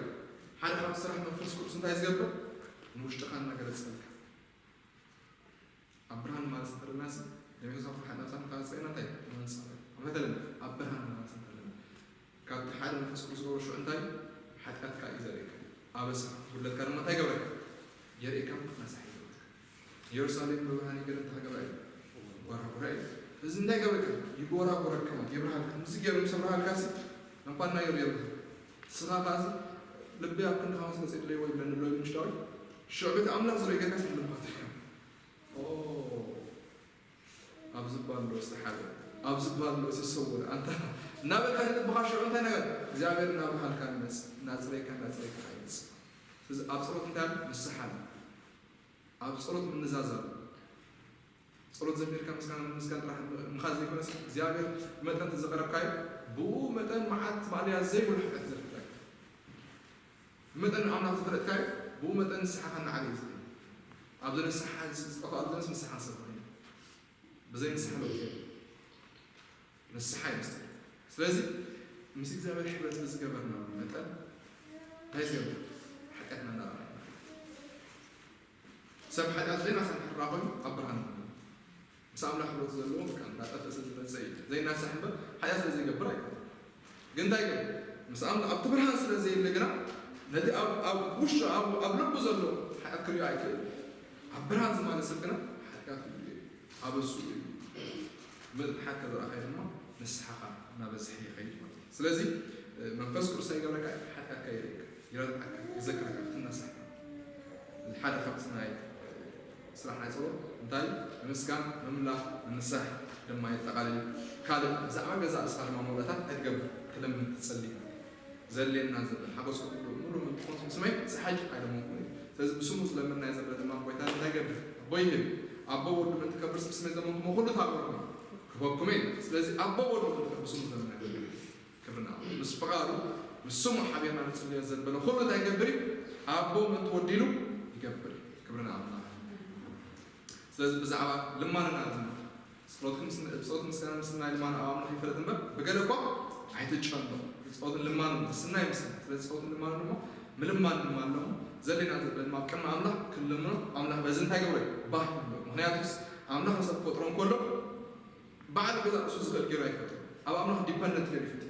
ሓደ ካብ ስራሕ መንፈስ ቅዱስ እንታይ ዝገብር? ንውሽጥኻ እናገለጸልካ። ኣብ ብርሃን ማለት እንተለና ሲ፣ ደሜሳ ፍርሓት ናብታ ንካል ጸና እንታይ? መንሳ። ኣብ ፈተለን ኣብ ብርሃን ማለት እንተለና። ካብቲ ሓደ መንፈስ ቅዱስ ዝገብሮ ሽዑ እንታይ? ሓጢኣትካ እዩ ዘርእየካ። ኣበሳ፣ ጉድለትካ ድማ እንታይ ይገብረካ? የርእየካ፣ ምክናሳሕ ይገብረካ። ኢየሩሳሌም ብብርሃን ይገርም ተሃገባ እዩ። ጎራጉራ እዩ። እዚ እንታይ ይገብረካ? ይጎራጉረካ ማለት የብርሃልካ። ምስዚ ገይሩ ምስ ኣብርሃልካ ሲ፣ እንኳን ናይ ገሩ የብርሃልካ። ስኻ ኻዚ ልቢ ኣብ ክንዲ ኻመስ መጽእ ድለይዎ ይብለኒ ኣሎ ኢሉ ምሽ ዳዊት። ሽዑ ቤት ኣምላኽ ዝርኢ ጌርካ ሲ ልባትካ። ኦ፣ ኣብ ዝባን ዶ ዝተሓበ፣ ኣብ ዝባን ዶ ዝተሰወረ፣ ኣንታ እናበልካ ንልብኻ ሽዑ እንታይ ነገር? እግዚኣብሔር እናብርሃልካ ይመጽእ፣ እናጽረየካ፣ እናጽረየካ ይመጽእ። ስለዚ ኣብ ጸሎት እንታይ ኣሎ? ንስሓ ኣሎ። ኣብ ጸሎት ምንዛዝ ኣሎ። ጸሎት ዘሚርካ ምስጋና፣ ምስጋና ጥራሕ ምኻድ ዘይኮነስ፣ እግዚኣብሔር ብመጠን እቲ ዘቕረብካዮ፣ ብኡ መጠን መዓት ማእለያ ዘይብሉ ሓጢኣት ዘፍርዳካ። ብመጠን ንኣምላኽ ዝፈለጥካዮ፣ ብኡ መጠን ንስሓኻ እናዓበየ ዝኸይድ። ኣብዚ ንስሓ ዝጠፍኣ ኣብዚ ንስሓ ሰብ ኮይኑ። ብዘይ ንስሓ ለውጢ የለን። ንስሓ እዩ ምስጢር። ስለዚ ምስ እግዚኣብሔር ሕብረት ብዝገበርና መጠን እንታይ ዝገብር? ሓጢኣትና እናረኣና። ሰብ ሓጢኣት ዘይናሳ እንድሕር ኮይኑ ኣብ ብርሃን ይኾን። ምስ ኣምላኽ ሕብረት ዘለዎ በቃ እንዳጠፍአ ስለ ዝመጸ እዩ። ዘይናሳሕ እምበር ሓጢኣት ስለ ዘይገብር ኣይኮነን። ግን እንታይ ግን ምስ ኣምላኽ ኣብቲ ብርሃን ስለ ዘየለ ግና ነቲ ኣብ ኣብ ውሽጡ ኣብ ኣብ ልቡ ዘሎ ሓጢኣት ክርእዮ ኣይክእል። ኣብ ብርሃን ዝማለ ሰብ ግና ሓጢኣት እዩ። ኣበሱ እዩ። ምድሓር ከዘራእኻይ ድማ ንስሓኻ እናበዝሐ ይኸይድ ማለት እዩ። ስለዚ መንፈስ ቅዱስ እንታይ ይገብረካ? ሓጢኣትካ የርእየካ፣ ይረድዓካ፣ ይዘክረካ፣ ክትነሳሕ። ሓደ ካብቲ ናይ ስራሕ ናይ ጸሎት እንታይ? ምምስጋን፣ ምምላኽ፣ ምንሳሕ ድማ የጠቓልል። ካልእ ብዛዕባ ገዛእ ርእስኻ ድማ መውዳእታት እንታይ ትገብር? ትልምን፣ ትጽሊ። ዘድልየና ዘበለ ሓጎስ ኩሉ ሙሉ ምልክኾን ስምስመይ ዝሓጅ ኣይደመንኩን እዩ። ስለዚ ብስሙ ዝለመናዮ ዘበለ ድማ ጎይታ እንታይ ይገብር? ኣቦ ይህብ። ኣቦ ወዱ ምእንቲ ከብር ስምስመይ ዘመንኩሞ ኩሉ ታበርኩም ክበኩም እዩ። ስለዚ ኣቦ ወዱ ምእንቲ ከብር ብስሙ ዝለመናዮ ዘበለ ክብርና ምስ ፍቓዱ ምስ ስሙ ሓቢርና ንጽልዮ ዘበለ ኩሉ እንታይ ይገብር እዩ? ኣቦ ምእንቲ ወዲሉ ይገብር እዩ። ክብርና ኣምላኽ። ስለዚ ብዛዕባ ልማንና ድማ ጸሎት ምስ ጸሎት ምስጋና ምስናይ ልማን ኣብ ኣምላኽ ይፈለጥ እምበር ብገለ እኳ ኣይትጨነቁ። ጸሎትን ልማንን ምስናይ ምስና። ስለዚ ጸሎትን ልማንን ድማ ምልማን ድማ ኣለዎ። ዘሌና ዘበለ ድማ ኣብ ቅድሚ ኣምላኽ ክንልምኖ ኣምላኽ በዚ እንታይ ገብረ? ባህ ይብሎ። ምኽንያቱስ ኣምላኽ ንሰብ ክፈጥሮ እንከሎ ባዕሉ ገዛ ርእሱ ዝኽእል ገይሩ ኣይፈጥሮ። ኣብ ኣምላኽ ዲፐንደንት ገይሩ ይፈጥሮ።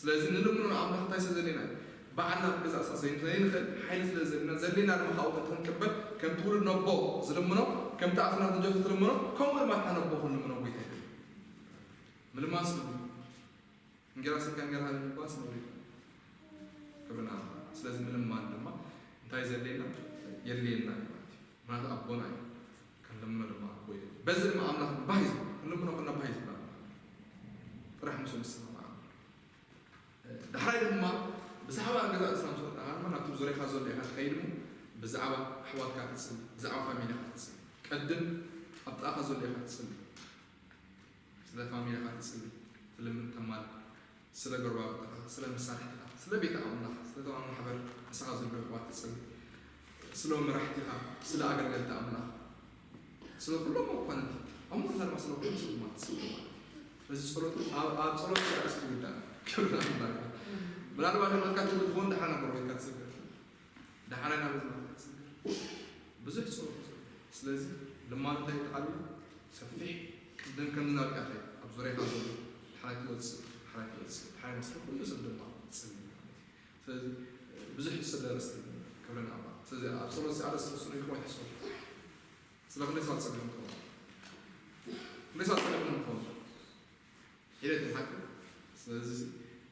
ስለዚ ንልምኖ ንኣምላኽ እንታይ ስለ ዘድልየና እዩ? ባዕልና ብገዛእ ርእስና ዘይንኽእል ሓይሊ ስለ ዘድልየና፣ ዘድልየና ድማ ካብኡ ክንቅበል፣ ከምቲ ውሉድ ነቦ ዝልምኖ፣ ከምቲ ኣስናት ንጀሱ ትልምኖ፣ ከምኡ ድማ እታ ነቦ ክንልምኖ ጎይታ ይደሊ። ምልማን ስለ እንጌራ ስጋ እንጌራ ሃበኒ ምባል ስለ ክብርና። ስለዚ ምልማን ድማ እንታይ ዘድልየና? የድልየና እዩ ማለት እዩ። ምኽንያቱ ኣቦና እዩ። ክንልምኖ ድማ ኣቦ እዩ። በዚ ድማ ኣምላኽ ባህ እዩ ዝብል። ክንልምኖ ከለና ባህ እዩ ዝብል ኣምላኽ። ጥራሕ ምስኡ ንስማማዕ። ዳሕራይ ድማ ብዛዕባ ገዛእ ርእስና ምስ ወዳእና ድማ ናብቲ ዙርያኻ ዘሎ ኢኻ ትኸይድ እሞ ብዛዕባ ኣሕዋትካ ትጽሊ፣ ብዛዕባ ፋሚሊኻ ትጽሊ። ቅድም ኣብ ጥቓኻ ዘሎ ኢኻ ትጽሊ። ስለ ፋሚሊኻ ትጽሊ፣ ትልምን ተማል፣ ስለ ጎረባብትኻ፣ ስለ መሳርሕትኻ፣ ስለ ቤት ኣምላኽ፣ ስለ ተማም ማሕበር ምሳኻ ዘለዉ ኣሕዋት ትጽሊ። ስለ መራሕቲኻ፣ ስለ ኣገልገልቲ ኣምላኽ፣ ስለ ኩሎም መኳንንቲ፣ ኣብ መወዳእታ ድማ ስለ ኩሎም ሰብ ድማ ትጽሊ ማለት እዩ። ስለዚ ጸሎት ኣብ ኣብ ጸሎት ኣርእስቲ ይውዳእ። ክብሪ ንኣምላኽ። ምናልባት ንመልካ ትብል ትኸውን ደሓን ኣብ ጎረቤትካ ትጽገር። ደሓን ናብ ህዝቢ ትጽገር። ብዙሕ ጸሎት። ስለዚ ልማኖ እንታይ ይጠቓልል? ሰፊሕ ቅድም ከም ዝናብቃኸ ኣብ ዙርያኻ ዘሎ ሓላይ ትወጽእ፣ ሓላይ ትወጽእ፣ ሓላይ መስሎ ኩሉ ሰብ ድማ ትጽሊ ማለት እዩ። ስለዚ ብዙሕ ዝስለ ኣርእስቲ ክብሪ ንኣምላኽ። ስለዚ ኣብ ጸሎት እዚ ኣርእስቲ ውስኑ ኢልኩም ኣይትሕሰቡ። ስለ ክንደይ ሰባት ጸሊኹም ትኾኑ? ክንደይ ሰባት ጸሊኹም ትኾኑ? ሒደት ሓቂ ስለዚ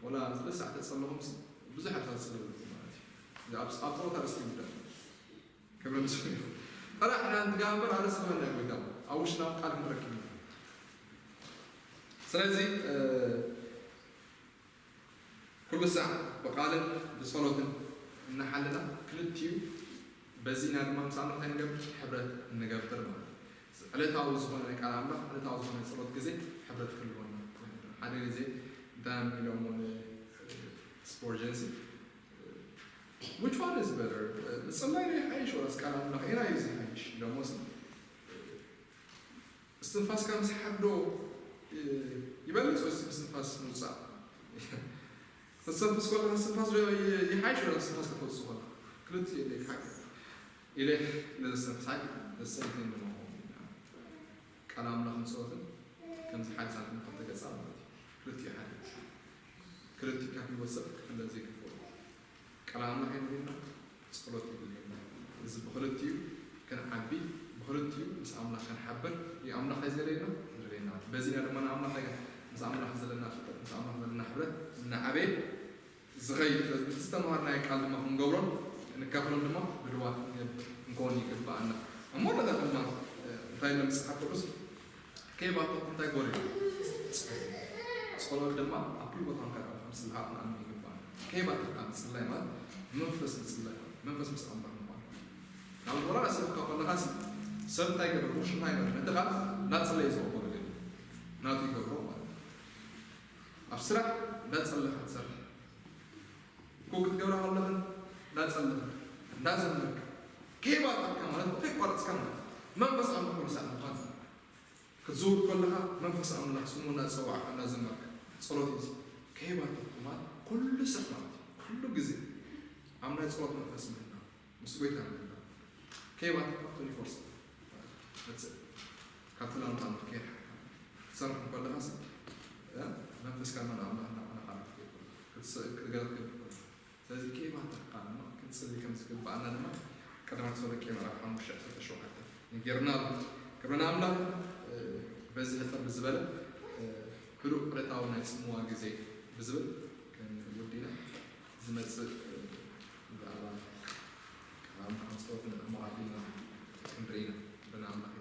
ወላ ንክልተ ሰዓት ተጸለኹም ብዙሕ ኣርታ ዝጸለኹም ማለት እዩ። ኣብ ኣብ ጸሎት ኣርእስቲ ይብዳ ክብረ ምስ ጥራሕ ኢና ንጋበር ኣርእስቲ ዝኾነ ጎይታ ኣብ ውሽጥና ቃል ክንረክብ ኢና። ስለዚ ኩሉ ሳዕ ብቃልን ብጸሎትን እናሓለና ክልቲኡ በዚና ድማ ምስ ኣምላኽ እንታይ ንገብር? ሕብረት ንገብር ማለት እዩ። ዕለታዊ ዝኾነ ቃል ኣምላኽ፣ ዕለታዊ ዝኾነ ጸሎት ግዜ ሕብረት ክህልወና። ሓደ ግዜ እንታይ ኢሎሞ ንስፖርጀንሲ፣ which one is better? ምጽላይ ዶ ይሓይሽ ወላስ ቃል ኣምላኽ? ኣየናይ እዩ ዝሓይሽ ኢሎሞ፣ እስትንፋስካ ምስሓብ ዶ ይበልጽ ወይስ ምስትንፋስ ምውጻእ? ክትሰንፍስ ከለኻ ምስትንፋስ ዶ ይሓይሽ ወላ ምስትንፋስ ከተውጽእ ከለኻ? ክልቲኡ የድልየካ ሓቂ ኢለ ነዘስተንፍስ ሓቂ ዘሰንትን ድማ ቃል ኣምላኽን ጸሎትን ከምዚ ሓደ ሳንቲም ክልተ ገጻ ማለት እዩ። ክልቲኡ ሓደ ክልቲኡ ካብ ህይወት ሰብ ክፍለ ዘይግብኦ ቃል ኣምላኽ የድልየና፣ ጸሎት የድልየና። እዚ ብኽልቲኡ ክንዓቢ፣ ብኽልቲኡ ምስ ኣምላኽ ክንሓብር እዩ ኣምላኽ እንታይ ዝደልየና? ዝደልየና። በዚና ድማ ንኣምላኽ እንታይ ምስ ኣምላኽ ዘለና ፍልጠት፣ ምስ ኣምላኽ ዘለና ሕብረት እናዓበየ ዝኸይድ። ስለዚ እቲ ዝተምሃርናዮ ቃል ድማ ክንገብሮን ክንካፈሎን ድማ ድልዋት ክንከውን ይግብኣና። ኣብ መወዳእታ ድማ እንታይ ኢሎም መጽሓፍ ቅዱስ ከይባተኩ እንታይ ጎሪ ጸሎት ድማ ኣብ ኩሉ ቦታ ንከረብ ከም ስልሃ ክንኣምን ይግባእ። ከይባተካ ምጽላይ ማለት መንፈስ ምጽላይ ማለት መንፈስ ምስ ኣምበር ምኳን። ናብ ወላ ሰብ ካብ ከለኻ ሲ ሰብ እንታይ ገበር ውሽ እንታይ ገበር ነቲ ቃል እናጸለየ ዝኸቦ ነገር ናቱ ይገብሮ ማለት እዩ። ኣብ ስራሕ እንዳጸለኻ ትሰርሕ እኮ ክትገብራ ከለኽን እንዳጸለኻ እንዳዘመርካ ከይባተካ ማለት ከይቋረጽካ ማለት መንፈስ ኣምልኾ ንሳዕ ምኳን ክትዝውር ከለኻ መንፈስ ኣምላኽ ስሙ እናጸዋዕካ እናዘመርካ ጸሎት እዩ። ከይባተካ ማለት ኩሉ ሰብ ማለት እዩ። ኩሉ ግዜ ኣብ ናይ ጸሎት መንፈስ ምህና ምስ ጎይታ ምህና ከይባተካ ትወንቲ ፎር መጽእ ካብ ትላንታ ከይርሓካ ክትሰርሕ ከለኻ መንፈስካ መን ኣምላኽ እናኾነ ክትገለጥ ክትገብር ከሎ ስለዚ ከይባተካ ድማ ክንጽሊ ከም ዝግብኣና ድማ ቀዳማት ተሰሎንቄ ምዕራፍ ሓሙሽተ ዕስራን ሸውዓተን ነጊርና ኣሎ። ክብሪ ንኣምላኽ። በዚ ሕጽር ብዝበለ ህዱእ ዕለታዊ ናይ ጽምዋ ግዜ ብዝብል ክንውድ ኢና። ዝመጽእ ብዛዕባ ቃል ኣምላኽ ንጸሎት ንዕሙቕ ኣቢልና ክንርኢ ኢና። ክብሪ ንኣምላኽ።